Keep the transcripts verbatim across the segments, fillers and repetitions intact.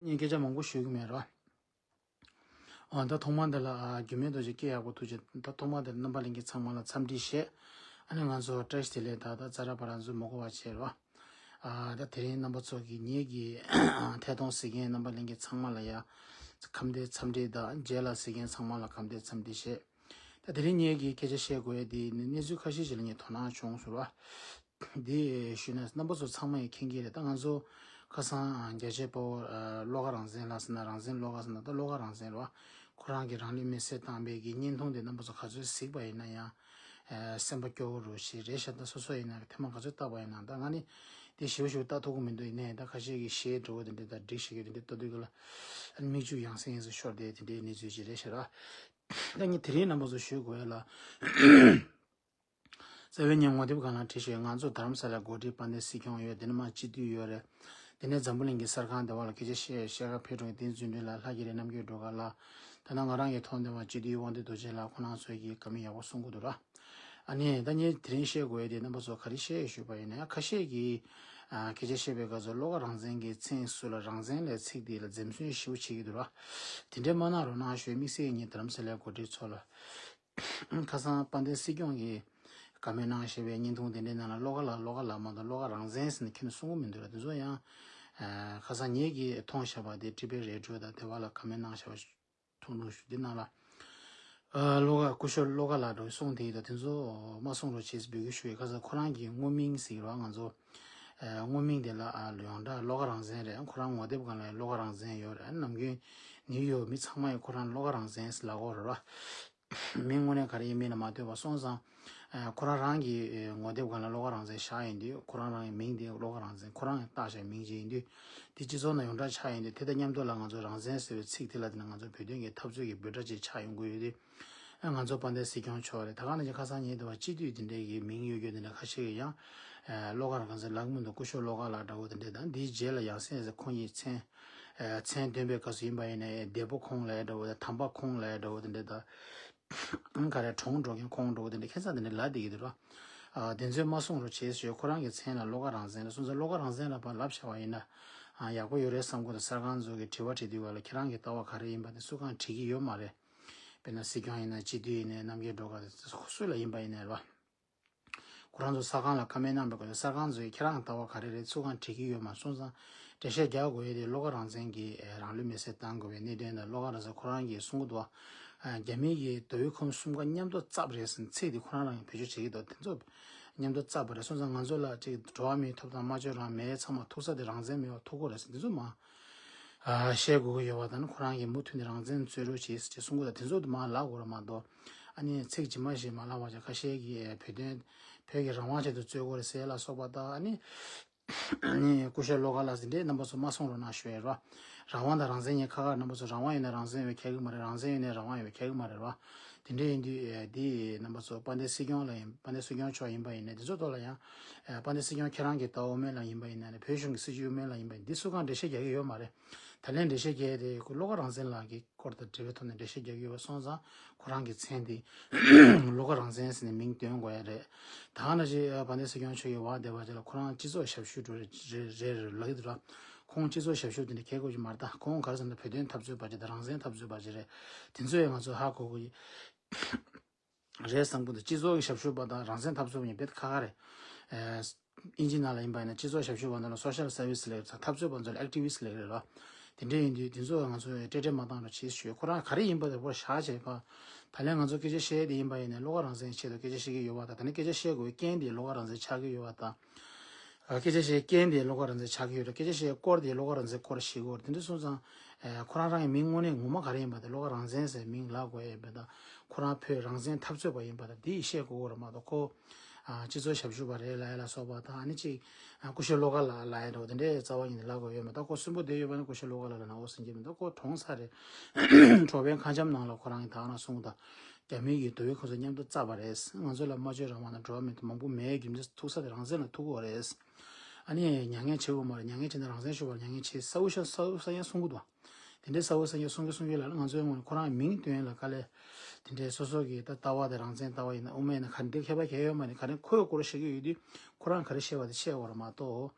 ངས་སྐད་ཆ་མང་པོ་ཞུ་གི་མེད་རོ། ཨ་ད་ཐོག་མར་འདི་ལ་ཨ་རྒྱུད་སྨད་རྡོ་རྗེ་སྐད་ཡག་པོ་ཐུགས་རྗེ། ད་ཐོག་མར་འདི་ལ་རྣམ་པ་ལྷན་རྒྱས་ཚང་མ་ལ་འཚམས་འདྲི་བཤད། ཨ་ནི་ང་ཚོ་བཀྲ་ཤིས་བདེ་ལེགས། ད་ད་ཙ་ར་པ་ར་ཚོ་མ་གོ་བ་བྱེད་རོ། ཨ་ད་དེ་རིང་རྣམ་པ་ཚོ་གི་ངེད་ཀྱི་ཐད་གཏོང་གཟིགས་མཁན་རྣམ་པ་ལྷན་རྒྱས་ཚང་མ་ལ་ཡ་ཁམས་བདེ་འཚམས་འདྲི་དང་། རྗེས་ལ་གཟིགས་མཁན་ཚང་མ་ལ་ཁམས་བདེ་འཚམས་འདྲི་བཤད། ད་དེ་རིང་ངེད་ཀྱི་སྐད་ཆ་བཤད་དགོས་ཡ་དེ་ནི་གནས་ཚུལ་ཁ་ཤས་ཤིག་ལ་ངས་དོ་སྣང་བྱུང་སོང་ར། འདི་ཞུས་ན་རྣམ་པ་ཚོ་ཚང་མ་ཡང་མཁྱེན་གྱི་རེད། ད་ང་ཚོ་ཁ་སང་རྒྱ་ཆེ་དཔའ་བོ་ཨ་བློ་དགའ་རང་བཙན་ལགས་ཟེར་ན། རང་བཙན་བློ་དགའ་ཟེར་ན། ད་བློ་དགའ་རང་བཙན་རེད་བ། ཁོ་རང་གིས་རང་ལུས་མེར་སྲེག་བཏང་བའི་གི་བརྙན་ཐུང་དེ་རྣམ་པ་ཚོ་ག་ཚོད་གཟིགས་པ་ཡིན་ན་ཡང་ཨ་སེམས་པ་སྐྱོ་བོ་རུ་ཞིག་རེད་ཤག་ད་སོ་སོ་ཡིན་ན་ཐེངས་མ་ག་ཚོད་བལྟས་པ་ཡིན་ན། ད་ང་ནི་དེ་ཞེ་པོ་ཞེ་པོ་བལྟ་ཐུབ་ཀྱི་མི་འདུག་ཡིན་ནའི་ད་ཁ་ཤས་ཀྱིས་གཞས་འདྲ་བོ་དེ་འདྲ་དང་སྒྲིག་བྱེད་ཀྱི་དེ་འདྲ་བལྟ་དུས་སྐབས་ལ་ཨ་ནི་མིག་ཆུ་ཡང་སེ་ཡང་སེ་ཤོར་བསྡད་དེ་འདྲའི་གནས་ཚུལ་ཅིག་རེད་ཤག་ར། ད་ངས་དེ་རིང་རྣམ་པ་ཚོ་ཞུ་དགོས་ཡ་ལ། རྩ་བའི་ངས་ངོ་དེབ་སྒང་ལ་བྲིས་ཤག་ང་ཚོ་དྷ་རམ་ས་ལའི་འགོ་ཁྲིད་དཔལ་ལྡན་སྲིད་སྐྱོང་ཡོད། དེ་ནས་མར་སྤྱི་འཐུས་ཡོད་རེད། དེ་ནས་འཛམ་བུ་གླིང་གི་གསར་ཁང་དེ་བ་ལ་སྐད་ཆ་བཤད་བཤད་ག་ཕེབས་འགྲོ་མཁན་བསྟན་འཛིན་སྒྲོན་ལགས། ལྷ་རྒྱལ་རི་རྣམ་རྒྱལ་སྒྲོལ་དཀར་ལགས། ད་ནང་ང་རང་གི་མཐོང་ཐོས་པ་སྤྱི་འཐུས་དབང་འདུས་རྡོ་རྗེ་ལགས། ཁོང་རྣམ་ཚོས་ཀྱིས་བཀའ་མོལ་ཡག་པོ་གསུང་གི་འདུག་ར། ཨ་ནི་ད་ངས་དེ་རིང་བཤད་དགོས་ཡ་དེ་རྣམ་པ་ཚོ་ག་རེ་བཤད་ཞུས་པ་ཡིན་ན། ཁ་ཤས་ཀྱིས་ཨ་སྐད་ཆ་བཤད་པའི་སྐབས་སུ་བློ་དགའ་རང་བཙན་གྱི་མཚན་ཟུར་ལ་རང་བཙན་ལབ་ཚིག་དེ་ལ་འཛེམ་ཟོན་ཞེ་པོ་བྱེད་ཀྱི་འདུག་ར། དེ་འདྲའི་མ་གནང་རོགས་གནང་ཞུ་ཡ། དམིགས་བསལ་ངས་དྷ་རམ་ས་ལའི་འགོ་ཁྲིད་ཚོ་ལ། ཁ་སང་དཔལ་ལྡན་སྲིད་སྐྱོང་གིས་བཀའ་མོལ་གནང་བཞིན་པའི་བརྙན་ཐུང་དེ་འདྲའི་ནང་ལ་བློ་དགའ་ལགས་བློ་དགའ་ལགས་མ་གཏོགས་བློ་དགའ་རང་བཙན་ཟེར་ནས་ཁྱོན་ནས་གསུང་གི་མི་འདུག་ར། དེ་ཚོ་ཡང་ཨ་ཁ་སང་ངེད་ཀྱིས་མཐོང་བཞག་པ་དེ་ཊི་བི་རེ་ཌི་ཡོ་དང་དེ་བ་ལ་བཀའ་མོལ་གནང་བཞག་པ་མཐོང་འདུག་ཞུ། དེ་ནང་ལ་ཨ་བློ་དགའ་སྐུ་ཞབས་བློ་དགའ་ལགས་འདྲ་བོ་གསུངས་དེ་ཡིན་ད། དེ་ཚོ་མ་གསུང་རོགས་བྱེད་ཟེར་འབོད་སྐུལ་ཞུ་ཡི། ཁ་སང་ཁོ་རང་གི་དངོས་མིང་ཟེར་གྱི་རེད་བ། ང་ཚོ་ཨ་དངོས་མིང་དེ་ལ་ཨ་ཡོངས་གྲགས་བློ་དགའ་རང་བཙན་རེད། ཁོ་རང་ངོ་དེབ་སྒང་ལ་བློ་དགའ་རང་བཙན་ཡོད་རེད། ནམ་རྒྱུན་ནིའུ་ཡོག་མི་ཚང་མ་ཡིས་ཁོ་རང་བློ་དགའ་རང་བཙན་ཟེར་ལབ་ཀྱི་ཡོད་རེད་བ། མིང་དངོས་གནས་ག་རེ་ཡིན་མིན་ལ་མ་ལྟོས་པ། སོང་ཙང་ཨ་ཁོ་རང་རང་གི་ཨ་ངོ་དེབ་སྒང་ལ་བློ་དགའ་རང་བཙན་བཞག་ཡིན་དུས། ཁོ་རང་རང་གི་མིང་དེ་བློ་དགའ་རང་བཙན་ཁོ་རང་གིས་བཏགས་བཞག་མིང་ཅིག་ཡིན་དུས། དེ་སྤྱི་ཚོགས་ནང་ཡོངས་གྲགས་ཆགས་ཡིན་དུས། དེ་དང་མཉམ་དུ་ལ་ང་ཚོ་རང་བཙན་ཟེར་བའི་ཚིག་དེ་ལ་དེ་ནི་ང་ཚོ་བོད་དོན་གྱི་འཐབ་རྩོད་ཀྱི་འབོད་སྒྲ་ཅིག་ཆགས་ཡོང་གི་ཡོད་དུས། ཨ་ང་ཚོ་དཔལ་ལྡན་སྲིད་སྐྱོང་མཆོག་རེད། ད་ག་ནང་བཞིན་ཁ་སང་ཉིན་དེ་བ་སྤྱི་འཐུས་དེ་འདྲའི་གི་མིང་ཡོད་རྒྱུ་དེ་འདྲ་ཁ་ཤས་ཀྱིས་ཡང་ཨ་བློ་དགའ་རང་བཙན་ལབ་ཀྱི་མི་འདུག་སྐུ་ཞབས་བློ་དགའ་ལགས་འདྲ་བོ་དེ་འདྲ་དང་། དེའི་རྗེས་ལ་ཡང་སེ་ཡང་སེ་ཁོང་གི་མཚན་ཨ་མཚན་འདོན་པའི་སྐབས་སུ་ཡིན་པ་ཡིན་ན་ཨེ་འདས་པོ་ཁོང་ལབ་ཡ་འདྲ་བོ་དང་། དམ་པ་ཁོང་ལབ་ཡ་འདྲ་བོ་དེ་འདྲ་དང་། ཨང་ག་རེ་གྲོངས་འགྲོ་མཁན་ཁོང་འགྲོ་བོ་དེ་འདྲ་ཁྱད་མཚར་དེ་འདྲ་ལབ་བསྡད་ཀྱི་འདུག་ར། ཨ་དེ་ཚོས་མ་གསུང་རོགས་བྱེད་ཞུས། ཁོ་རང་གི་མཚན་ལ་བློ་དགའ་རང་བཙན་ལ་སོང་ཙང་། བློ་དགའ་རང་བཙན་ལ་ཕར་ལབ་བཞག་པ་ཡིན་ན་ཨ་ཡག་པོ་ཡོད་རེད་བསམ་གྱི་འདུག་གསར་ཁང་ཚོ་གིས་དྲི་བ་དྲི་དུས་སྒང་ལ་ཁྱེད་རང་གི་ལྟ་བ་ག་རེ་ཡིན་པ་དེ་སུ་གང་དྲི་གི་ཡོད་མ་རེད། དཔེར་ན་སྲིད་སྐྱོང་ཡིན་ན། སྤྱི་འཐུས་ཡིན་ནའི། རྣམ་རྒྱལ་སྒྲོལ་དཀར་དེ་སུ་ལ་ཡིན་པ་ཡིན་ནའི་རེད་བ། ཁོ་རང་ཚོ་གསར་ཁང་ལ་བཀའ་མོལ་གནང་བའི་སྐབས་སུ་གསར་ཁང་ཚོས་ཁྱེད་རང་ལྟ་བ་ག་རེ་རེད། སུ་གང་དྲི་གི་ཡོད་མ་སོང་ཙང་། འགྲེལ་བཤད་རྒྱག་དགོས་ཡས་དེ་བློ་དགའ་རང་བཙན་གྱིས་རང་ལུས་མེར་སྲེག་བཏང་དགོས་པའི་གནད་དོན་དང་། བློ་དགའ་རང་བཙན་ཁོ་རང་གིས་གསུང་གི་འདུག་བ། རྒྱ་མི་གིས་མདོ་དབུས་ཁམས་གསུམ་ཀ་མཉམ་དུ་བསྲེས་པ་རེད་ཟེར་ཚིག་དེ་ཁོ་རང་རང་གིས་བེད་སྤྱོད་བྱེད་ཀྱི་འདུག་དེ་ཚོ་མཉམ་དུ་བསྲེས་པ་རེད། སོང་ཙང་ང་ཚོ་ལ་ཅིག་འགྲོ་བ་མིའི་ཐོབ་ཐང་སྨྲ་བརྗོད་རང་མེད་ཚང་མ་ཐུག་ས་དེ་རང་བཙན་མེད་པ་ཐུག་གི་རེད་ཟེར། དེ་ཚོ་མ་ཨ་བཤད་དགོས་ཀྱི་ཡོད་པ་དང་། ཁོ་རང་གིས་མུ་མཐུད་ནས་རང་བཙན་རྩོད་རོགས་བྱེད་ཅེས་གསུང་གི་འདུག་དེ་ཚོ་དེ་མར་ལབ་དགོས་རེད་མ་གཏོགས། ཨ་ནི་ཚིག་ཇི་མ་ཞིག་མ་ལབ་པ་བྱས། ཁ་ཤས་ཀྱིས་བོད་དོན་བོད་ཀྱི་རང་དབང་ཆེད་དུ་རྩོད་དགོས་རེད་ཟེར་ལ་སོགས་པ་དང་། ཨ་ནི་ཨ་ནི་སྐུ་ཞབས་བློ་དགའ་ལགས་ཟེར་འདྲས་རྣམ་པ་ཚོ་མ་གསུང་རོགས་གནང་ཞུ་ཡས་རེད་བ། རང་དབང་དང་རང་བཙན་གཉིས་ཁ་ཁ་རེད། རྣམ་པ་ཚོ་རང་དབང་ཡོད་ན་རང་བཙན་ཡོད་ཁྱད་གི་མ་རེད། རང་བཙན་ཡོད་ན་རང་དབང་ཡོད་ཁྱད་གི་མ་རེད་བ། དེ་འདྲས་ཡིན་དུས་ཨེ་འདི་རྣམ་པ་ཚོ་དཔལ་ལྡན་སྲིད་སྐྱོང་ལ་ཡིན། དཔལ་ལྡན་སྲིད་སྐྱོང་མཆོག་ཡིན་པ་ཡིན་ན། དེ་ཚོ་ཐོག་ལ་ཡང་ཨེ་དཔལ་ལྡན་སྲིད་སྐྱོང་ཁྱེད་རང་གི་ལྟ་བ་དབུ་མའི་ལམ་ཡིན་པ་ཡིན་ན་རེད། བོད་གཞུང་གི་སྲིད་བྱུས་དབུ་མའི་ལམ་ཡིན་པ་ཡིན་ན། འདི་སུ་གང་འགྲེལ་བཤད་རྒྱག་གི་ཡོད་མ་རེད། ད་ལན་འགྲེལ་བཤད་རྒྱག་ཡས་དེ་ཁོ་བློ་དགའ་རང་བཙན་ལགས་ཀྱི་སྐོར་དང་འབྲེལ་བའི་ཐོག་ནས་འགྲེལ་བཤད་རྒྱག་གི་ཡོད་པ་སོང་ཙང་། ཁོ་རང་གི་མཚན་དེ་བློ་དགའ་རང་བཙན་ཟེར་ནས་མིང་འདོན་དགོས་ཡ་རེད། ད་ག་ནང་བཞིན་དཔལ་ལྡན་སྲིད་སྐྱོང་མཆོག་གི་བར་དེ་བ་ཅིག་ལ་ཁོ་རང་སྤྱི་ཚོགས་ཞབས་ཞུ་འགྲོ་རེད་རེད་རེད་ལབ་ཀྱི་འདུག་ར། ཁོང་སྤྱི་ཚོགས་ཞབས་ཞུ་དེ་འདྲ་གལ་དགོས་ཀྱི་མ་རེད། ད་ཁོང་ག་རེ་ཟེར་ན་བོད་དོན་འཐབ་རྩོད་པ་ཅིག་དང་། རང་བཙན་འཐབ་རྩོད་པ་ཅིག་རེད། དེ་ཚོ་ཡང་ང་ཚོས་ཧ་གོ་དགོས་ཀྱི་རེད་བསམ་གྱི་འདུག་སྤྱི་ཚོགས་ཀྱི་ཞབས་ཞུ་པ་དང་རང་བཙན་འཐབ་རྩོད་པ་གཉིས་དཔེ་ཁ་ཁ་རེད། ཨེ་ཨིན་ཇི་ནང་ལ་ཡིན་པ་ཡིན་ན་སྤྱི་ཚོགས་ཞབས་ཞུ་པ་ཚོ་ལ་སོ་ཤལ་སར་བི་སི་ལབ་ཀྱི་རེད། འཐབ་རྩོད་པ་ཚོ་ལ་ཨེག་ཊི་བི་སི་ཊི་ལབ་ཀྱི་རེད་ར། དེ་འདྲ་ཡིན་དུས་དེ་ཚོ་ང་ཚོས་ཏྲེ་ཏྲེ་མ་བཏང་རོགས་བྱེད་ཞུ། ཁོ་རང་ག་རེ་ཡིན་པ་དེ་བོ་བཞག་བྱས་པ། ད་ལན་ང་ཚོ་སྐད་ཆ་བཤད་དེ་ཡིན་པ་ཡིན་ན་བློ་དགའ་རང་བཙན་ཆེད་དུ་སྐད་ཆ་བཤད་ཀྱི་ཡོད་པ་དང་། ད་ནི་སྐད་ཆ་བཤད་དགོས་པའི་རྐྱེན་དེ་བློ་དགའ་རང་བཙན་ཆགས་ཀྱི་ཡོད་པ་དང་། ཨ་སྐད་ཆ་བཤད་རྐྱེན་དེ་བློ་དགའ་རང་བཙན་ཆགས་ཀྱི་ཡོད་རེད། སྐད་ཆ་བཤད་སྐོར་དེ་བློ་དགའ་རང་བཙན་སྐོར་ཞིག་གོ། དེ་འདྲ་སོང་ཙང་ཨ་ཁོ་རང་རང་གི་མིང་དངོས་གནས་ངོ་མ་ག་རེ་ཡིན་པ་དེ་བློ་དགའ་རང་བཙན་ཟེར་མིང་ལབ་དགོས་ཡ་ཡིན་པ་དང་། ཁོ་རང་བོད་རང་བཙན་འཐབ་རྩོད་པ་ཡིན་པ་དང་དེ་བཤད་དགོས་ཀྱི་རེད་མ་གཏོགས། ཁོ་ཨ་སྤྱི་ཚོགས་ཞབས་ཞུ་པ་རེད་ལབ་ཡ་ལ་སོགས་པ་དང་། ཨ་ནི་ཅིག་ཨ་སྐུ་ཞབས་བློ་དགའ་ལགས་ལབ་ཡ་འདྲ་བོ་དེ་འདྲའི་རྩ་བ་ཉིད་ནས་ལབ་དགོས་ཡོད་མེད། ད་ཁོ་གསོན་པོ་བསྡད་ཡོད་པ་ན་སྐུ་ཞབས་བློ་དགའ་ལགས་ལབ་ན་འོ་ཟེར་གྱི་མི་འདུག་ཁོ་གྲོངས་ཚར་རེད། གྲོགས་པོའི་ཁ་འཆམ་ནང་ལ་ཁོ་རང་གིས་ད་ག་རང་གསུངས་དང་། རྒྱ་མི་གིས་མདོ་དབུས་ཁམས་གསུམ་མཉམ་དུ་བསྲེས་པ་རེད། ང་ཚོ་ལ་སྨྲ་བརྗོད་རང་དབང་དང་འགྲོ་བ་མིའི་མང་པོ་མེད་རྒྱུ་མཚན་ཐུག་ས་དེ་རང་བཙན་ལ་ཐུག་གི་རེད། ཨ་ནི་མྱ་ངན་བྱེད་དགོས་མ་རེད། མྱ་ངན་བྱེད་ན་རང་བཙན་ཤོར་བ་མྱ་ངན་བྱེད་ས་འུ་ཤ་ས་འུ་ས་ཡང་གསུང་གི་འདུག་དེ་འདྲའི་གསལ་བོ་གསལ་རྐྱང་གསུང་གི་གསུང་གི་ལ་ལ་ང་ཚོའི་ངོས་ནས་ཁོ་རང་མིང་བཏོན་ཡ་ལ་དཀའ་ལས། དེ་འདྲའི་སོ་སོ་གི་ད་ལྟ་བ་དང་རང་བཙན་ལྟ་བ་ཡིན་ན་དབུ་མ་ཡིན་ན་ག་འདྲའི་ཁྱད་པར་གང་ཡོད་མ་རེད། ག་རེ་ཁོས་སྐོར་བཤད་ཀྱི་ཡོད་དུས་ཁོ་རང་ག་རེ་བཤད་པ་དེ་བཤད་དགོས་རེད་མ་གཏོགས།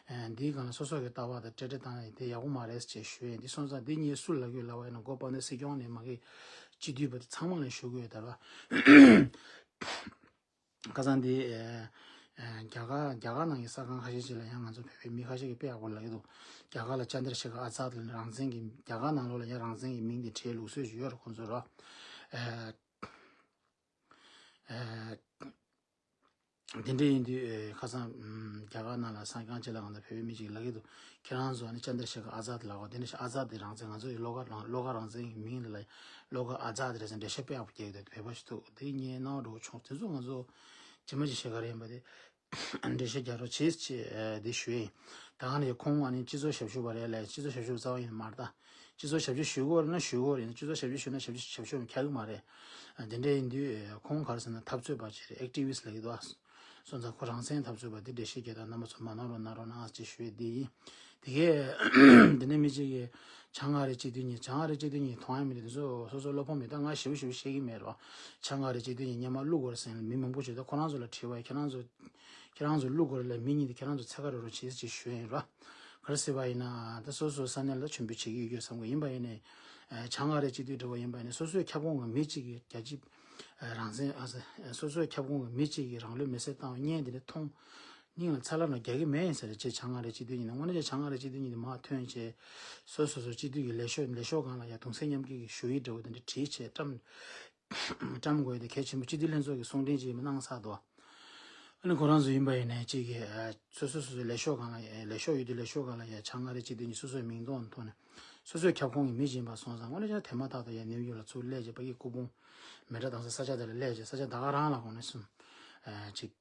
ཨ་འདིའི་སྒང་ལ་སོ་སོ་གི་ལྟ་བ་དང་འབྲེལ་འདྲིས་བཏང་ཡ་དེ་ཡག་པོ་མ་རེད་ཅེས་ཞུ་ཡ་ཡིན། འདི་སོང་ཙང་འདི་ངས་སུ་ལ་གུས་ལ་བ་ཡིན་ན་འགོ་དཔོན་སྡེ་སྲིད་སྐྱོང་ནས་མ་གི་སྤྱི་འཐུས་པ་དེ་ཚང་མ་ལ་ཞུ་གི་ཡོད་ད་ར། ཁ་སང་འདི་ཨ་ཨ་རྒྱ་གར་རྒྱ་གར་ནང་གི་གསར་ཁང་ཁ་ཤས་ཅིག་ལ་ཡང་ང་ཚོ་བོད་པའི་མི་ཁ་ཤས་ཀྱིས་དཔེ་ཡག་པོ་ལབ་ཀྱི་འདུག་རྒྱ་གར་ལ་ཅན་དྲ་ཤེ་ཁར་ཨ་ཛཱད་ལ་རང་བཙན་གྱི་རྒྱ་གར་ནང་ལོགས་ལ་ཡང་རང་བཙན་གྱི་མིང་དེ་བྲིས་ལུགས་སྲོལ་ཞིག་ཡོད་རེད་ཁོང་ཚོ་ར། ཨ་ཨ་དེ་འདྲ་ཡིན་དུས་ཨ་ཁ་སང་ཨམ་རྒྱ་གར་ནང་ལ་གསར་ཁང་ཅིག་ལ་ང་ཚོ་བོད་པའི་མི་ཅིག་ལབ་ཀྱི་འདུག་ཁྱེད་རང་ཚོ་ཨ་ནི་ཅན་དྲ་ཤེ་ཁར་ཨ་ཛཱད་ལབ་གོ་དེ་འདྲ་ཤེ་ཨ་ཛཱད་དེ་རང་བཙན་ང་ཚོ་ཡི་བློ་དགའ་རང་བློ་དགའ་རང་བཙན་གྱི་མིང་ལ་ལ་བློ་དགའ་ཨ་ཛཱད་རེད་ཟེར་འགྲེལ་བཤད་དཔེ་ཡག་པོ་རྒྱག་གི་འདུག་བོད་པ་ཞིག་འདུག་དེ་ངས་སྣང་བ་འགྲོ་བྱུང་། དེ་ཚོ་ང་ཚོ་ཇི་མ་ཇི་བཤད་ག་རེ་ཡིན་པ་དེ་འགྲེལ་བཤད་རྒྱག་རོགས་བྱེད་ཅེས་ཨ་འདི་ཞུ་ཡིན། ད་ག་ནས་ཁོང་ཨ་ནི་སྤྱི་ཚོགས་ཞབས་ཞུ་བ་རེད་ལས་སྤྱི་ཚོགས་ཞབས་ཞུ་རྩ་བ་ཡིན་མ་རེད་ད། སྤྱི་ཚོགས་ཞབས་ཞུ་ཞུ་དགོས་རེད་ན་ཞུ་དགོས་རེད། སྤྱི་ཚོགས་ཞབས་ཞུ་ཞུ་ན་ཞབས་ཞུ་ཞབས་ཞུ་ཁྱག་གི་མ་རེད། ཨ་དེ་འདྲ་ཡིན་དུས་ཨ་ཁོང་ག་རེ་ཟེར་ན་འཐབ་རྩོད་པ་ཅིག་རེད། ཨེག་ཊི་བི་སི་ཊི་ལབ་ཀྱི་འདུག་ཨ། སོང་ཙང་ཁོ་རང་བཙན་འཐབ་རྩོད་པ་འདི་འགྲེལ་བཤད་རྒྱག་དང་རྣམ་པ་ཚོ་མ་གནང་རོགས་གནང་རོགས་གནང་ཅེས་ཞུ་ཡས་འདི་ཡིན། དེ་གས་འདི་ནས་མི་གཅིག་གིས་བྱང་ཨ་རི་སྤྱི་འཐུས་གཉིས་བྱང་ཨ་རི་སྤྱི་འཐུས་གཉིས་མཐོང་ཡ་མི་འདུག་དེ་ཚོ་སོ་སོ་བློ་ཕམ་མེད། ད་ང་ཞེ་པོ་ཞེ་པོ་བཤད་ཀྱི་མེད་རོགས། བྱང་ཨ་རི་སྤྱི་འཐུས་གཉིས་སྔོན་མ་བླུག་དགོས་རེད་ཟེར་ནས་མི་མང་པོ་ཞིག་ད་ཁོ་རང་ཚོ་ལ་དྲིས་པ་ཡིན། ཁྱེད་རང་ཚོ་ཁྱེད་རང་ཚོ་བླུག་དགོས་རེད་ལ་མི་གཉིས་དེ་ཁྱེད་རང་ཚོ་འཚོལ་ག་རོགས་རོགས་བྱེད་ཅེས་ཞུ་ཡིན་རོགས། ག་རེ་ཟེར་བ་ཡིན་ན་ད་སོ་སོ་ས་གནས་ལ་མཆོད་འབུལ་བྱེད་ཀྱི་ཡོད་རྒྱུ་བསམ་གི་ཡིན་པ་ཡིན་ནའི། བྱང་ཨ་རི་སྤྱི་འཐུས་འདྲ་བོ་ཡིན་པ་ཡིན་ནའི་སོ་སོའི་ཁྱབ་ཁོངས་ཀྱི་མི་གཅིག་གིས་རྒྱ་ཆེ་རང་བཙན་ཨ་སོ་སོའི་ཁྱབ་ཁོངས་ཀྱི་མི་གཅིག་གིས་རང་ལུས་མེར་སྲེག་བཏང་བའི་བརྙན་དེ་འདྲ་མཐོང་། སྙིང་ལ་ཚ་ལ་ན་རྒྱག་གི་མེད་ཡིན་ཟེར་རེད་ཅེས་བྱང་ཨ་རི་སྤྱི་འཐུས་གཉིས་ནས་དངོས་གནས་ཀྱི་བྱང་ཨ་རི་སྤྱི་འཐུས་གཉིས་ནས་མར་ཐོན་བྱས། སོ་སོ་སོ་སྤྱི་འཐུས་ཀྱི་ལས་ཤོག་ལས་ཤོག་སྒང་ལ་ཡ་གདུང་སེམས་མཉམ་སྐྱེད་ཀྱི་ཞུ་ཡིག་འདྲ་བོ་དེ་འདྲ་བྲིས་བྱས་བཀྲམ། བཀྲམ་དགོས་ཡ་དེ་གལ་ཆེན་པོ་སྤྱི་འཐུས་ལྷན་ཚོགས་ཀྱི་གསུང་འཕྲིན་ཅིག་གནང་ཚར་འདུག་ཨ་ནི་ཁོ་རང་ཚོ་ཡིན་པ་ཡིན་ནའི་གཅིག་གིས་ཨ་སོ་སོ་སོ་སོའི་ལས་ཤོག་སྒང་ལ་ཡ་ལས་ཤོག་ཡོད་དུས་ལས་ཤོག་སྒང་ལ་ཡ་བྱང་ཨ་རི་སྤྱི་འཐུས་གཉིས་སོ་སོའི་མིང་ཐོག་ནས་ཐོག་ནས་སོ་སོའི་ཁྱབ་ཁོངས་ཀྱི་མི་ཡིན་པ་སོང་ཙང་དངོས་གནས་ཀྱང་དེ་མ་ཐག་ཏུ་ཡ་ནིའུ་ཡོག་ལ་ཚུར་སླེབས་བྱས་ཕ་གི་སྐུ་ཕུང་མེ་སྲེག་བཏང་ས་ས་ཆ་དེ་ལ་སླེབས་བྱས་ས་ཆ་ད་ག་རང་ལ་དགོངས་ནས་སོང་། ཨ་ཅིག་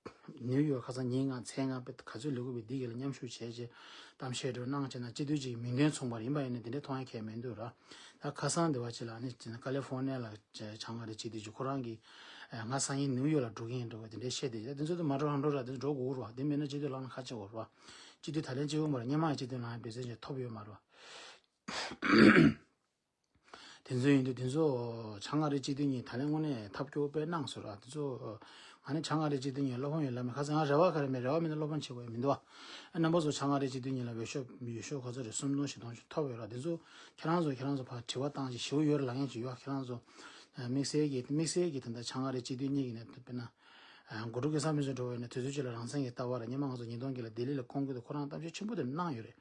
ནིའུ་ཡོག་ཁ་སང་ཉིན་ལྔ་མཚན་ལྔ་དཔེ་ག་ཚོད་ལུས་དགོས་པའི་འདི་གི་ལ་མཉམ་ཞུགས་བྱས་རྗེས་གཏམ་བཤད་འགྲོ་གནང་བྱས་ན་སྤྱི་འཐུས་ཅིག་མིང་དོན་མཚུངས་པ་ཡིན་པ་ཡིན་ན་དེ་འདྲའི་མཐོང་ཡ་གལ་མི་འདུག་ར། ད་ཁ་སང་དེ་བ་ཅིག་ལ་ནི་ཀ་ལི་ཧྥོར་ནི་ཡ་ལ་བྱང་ཨ་རི་སྤྱི་འཐུས་ཅིག་ཁོ་རང་གིས་ང་སང་ཉིན་ནིའུ་ཡོག་ལ་འགྲོ་གི་ཡིན་འགྲོ་བ་དེ་འདྲའི་བཤད་དེ་དེ་ཚོ་དེ་མ་འགྲོ་རང་འགྲོ་ར་དེ་འགྲོ་དགོས་ར་དེ་མིན་ན་སྤྱི་འཐུས་ལངས་ན་ཁ་ཆེ་བོ་ར། སྤྱི་འཐུས་ད་ལན་གཅིག་པོ་མ་ར་སྔོན་མ་ཡི་སྤྱི་འཐུས་ལངས་ཡ་འབད་བརྩོན་བྱས་ཐོབ་ཡོད་མ་ར། དེ་ཚོ་ཡིན་དུས་དེ་ཚོ་བྱང་ཨ་རི་སྤྱི་འཐུས་གཉིས་ད་ལན་དངོས་གནས་ཐབས་སྐྱོ་དཔེ་གནང་སོང་ར། དེ་ཚོ་ང་ནི་བྱང་ཨ་རི་སྤྱི་འཐུས་གཉིས་བློ་ཕམ་ཡོད་ལབ་མེད། ཁ་སང་ང་རེ་བ་ག་རེ་མེད། རེ་བ་མེད་ན་བློ་ཕམ་བྱེད་དགོས་ཡ་མི་འདུག་ཨ། རྣམ་པ་ཚོ་བྱང་ཨ་རི་སྤྱི་འཐུས་གཉིས་ལ་འོས་ཤོག་འོས་ཤོག་ག་ཚོད་རེད། སུམ་སྟོང་བཞི་སྟོང་ཅིག་ཐོབ་ཡོད་ར། དེ་ཚོ་ཁྱེད་རང་ཚོ་ཁྱེད་རང་ཚོ་ཕར་དྲི་བ་བཏང་ཅིག་ཞེ་པོ་ཡོད་ར་ལབ་མཁན་ཅིག་ཡོད། ཁྱེད་རང་ཚོ་དམིགས་བསལ་གྱི་དམིགས་བསལ་གྱི་ད་ལྟ་བྱང་ཨ་རི་སྤྱི་འཐུས་གཉིས་ཀྱི་ནས་དཔེར་ན། ཨ་འགོ་ཁྲིད་ཀུན་བཟང་ཕུན་ཚོགས་འགྲོ་བའི་ནས་དུས་ཚོད་ཅིག་ལ་རང་བཙན་གྱི་ལྟ་བ་ར་སྔོན་མ་ང་ཚོ་ཉིས་སྟོང་བརྒྱད་ལ་ལྡི་ལི་ལ་སྐུ་མགྲོན་དུ་ཁོ་རང་གཏམ་བཤད་ཆེན་པོ་དེ་གནང་ཡོད་རེད།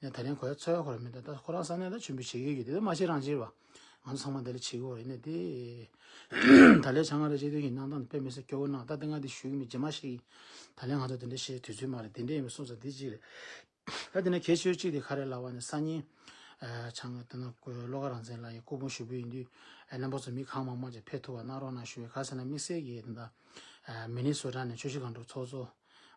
ཡིན་ན་ད་ལན་གོ་ཡ་ཚོར་ཡ་ཁོ་རང་མི་འདུག་ད་ཁོ་རང་ས་གནས་ད་མཆོད་འབུལ་བྱེད་ཀྱི་ཡོད་དེ་མ་བྱེད་རང་བྱེད་པ། ང་ཚོ་ཚང་མ་དེ་ལ་བྱེད་ཀྱི་ཡོད་རེད། ཡིན་ན་དེ་ད་ལན་བྱང་ཨ་རི་སྤྱི་འཐུས་ཀྱི་གནང་སྟངས་དཔེ་མི་སྲིད་སྐྱོ་བོ་གནང་། ད་དེ་ང་དེ་ཞུ་གི་མི་རྗེས་མ་ཞིག་ཡིན། ད་ལན་ང་ཚོ་དེ་འདྲ་བཤད་དུས་ཚོད་མ་རེད། དེ་འདྲ་ཡིན་པ་སོང་ཙང་དེ་གཅིག་རེད། ད་དེ་ནས་གལ་ཆེ་ཤོས་གཅིག་དེ་ག་རེ་ལབ་པ་ནི་སང་ཉིན། ཨ་བྱང་དེ་ན་བློ་དགའ་རང་བཙན་ལགས་ཀྱི་སྐུ་ཕུང་ཞུ་འབུལ་ཡིན་དུས། ཨ་རྣམ་པ་ཚོ་མི་གང་མང་མང་ཅིག་ཕེབས་ཐུབ་པ་གནང་རོགས་གནང་ཞུ་བའི་ག་ཟེར་ན་དམིགས་བསལ་གྱི་དེ་འདྲ། ཨ་མི་ནི་སོ་ཊ་ནས་ཆུ་བཞི་སྒང་དྲུག་ཚོགས་གཙོ།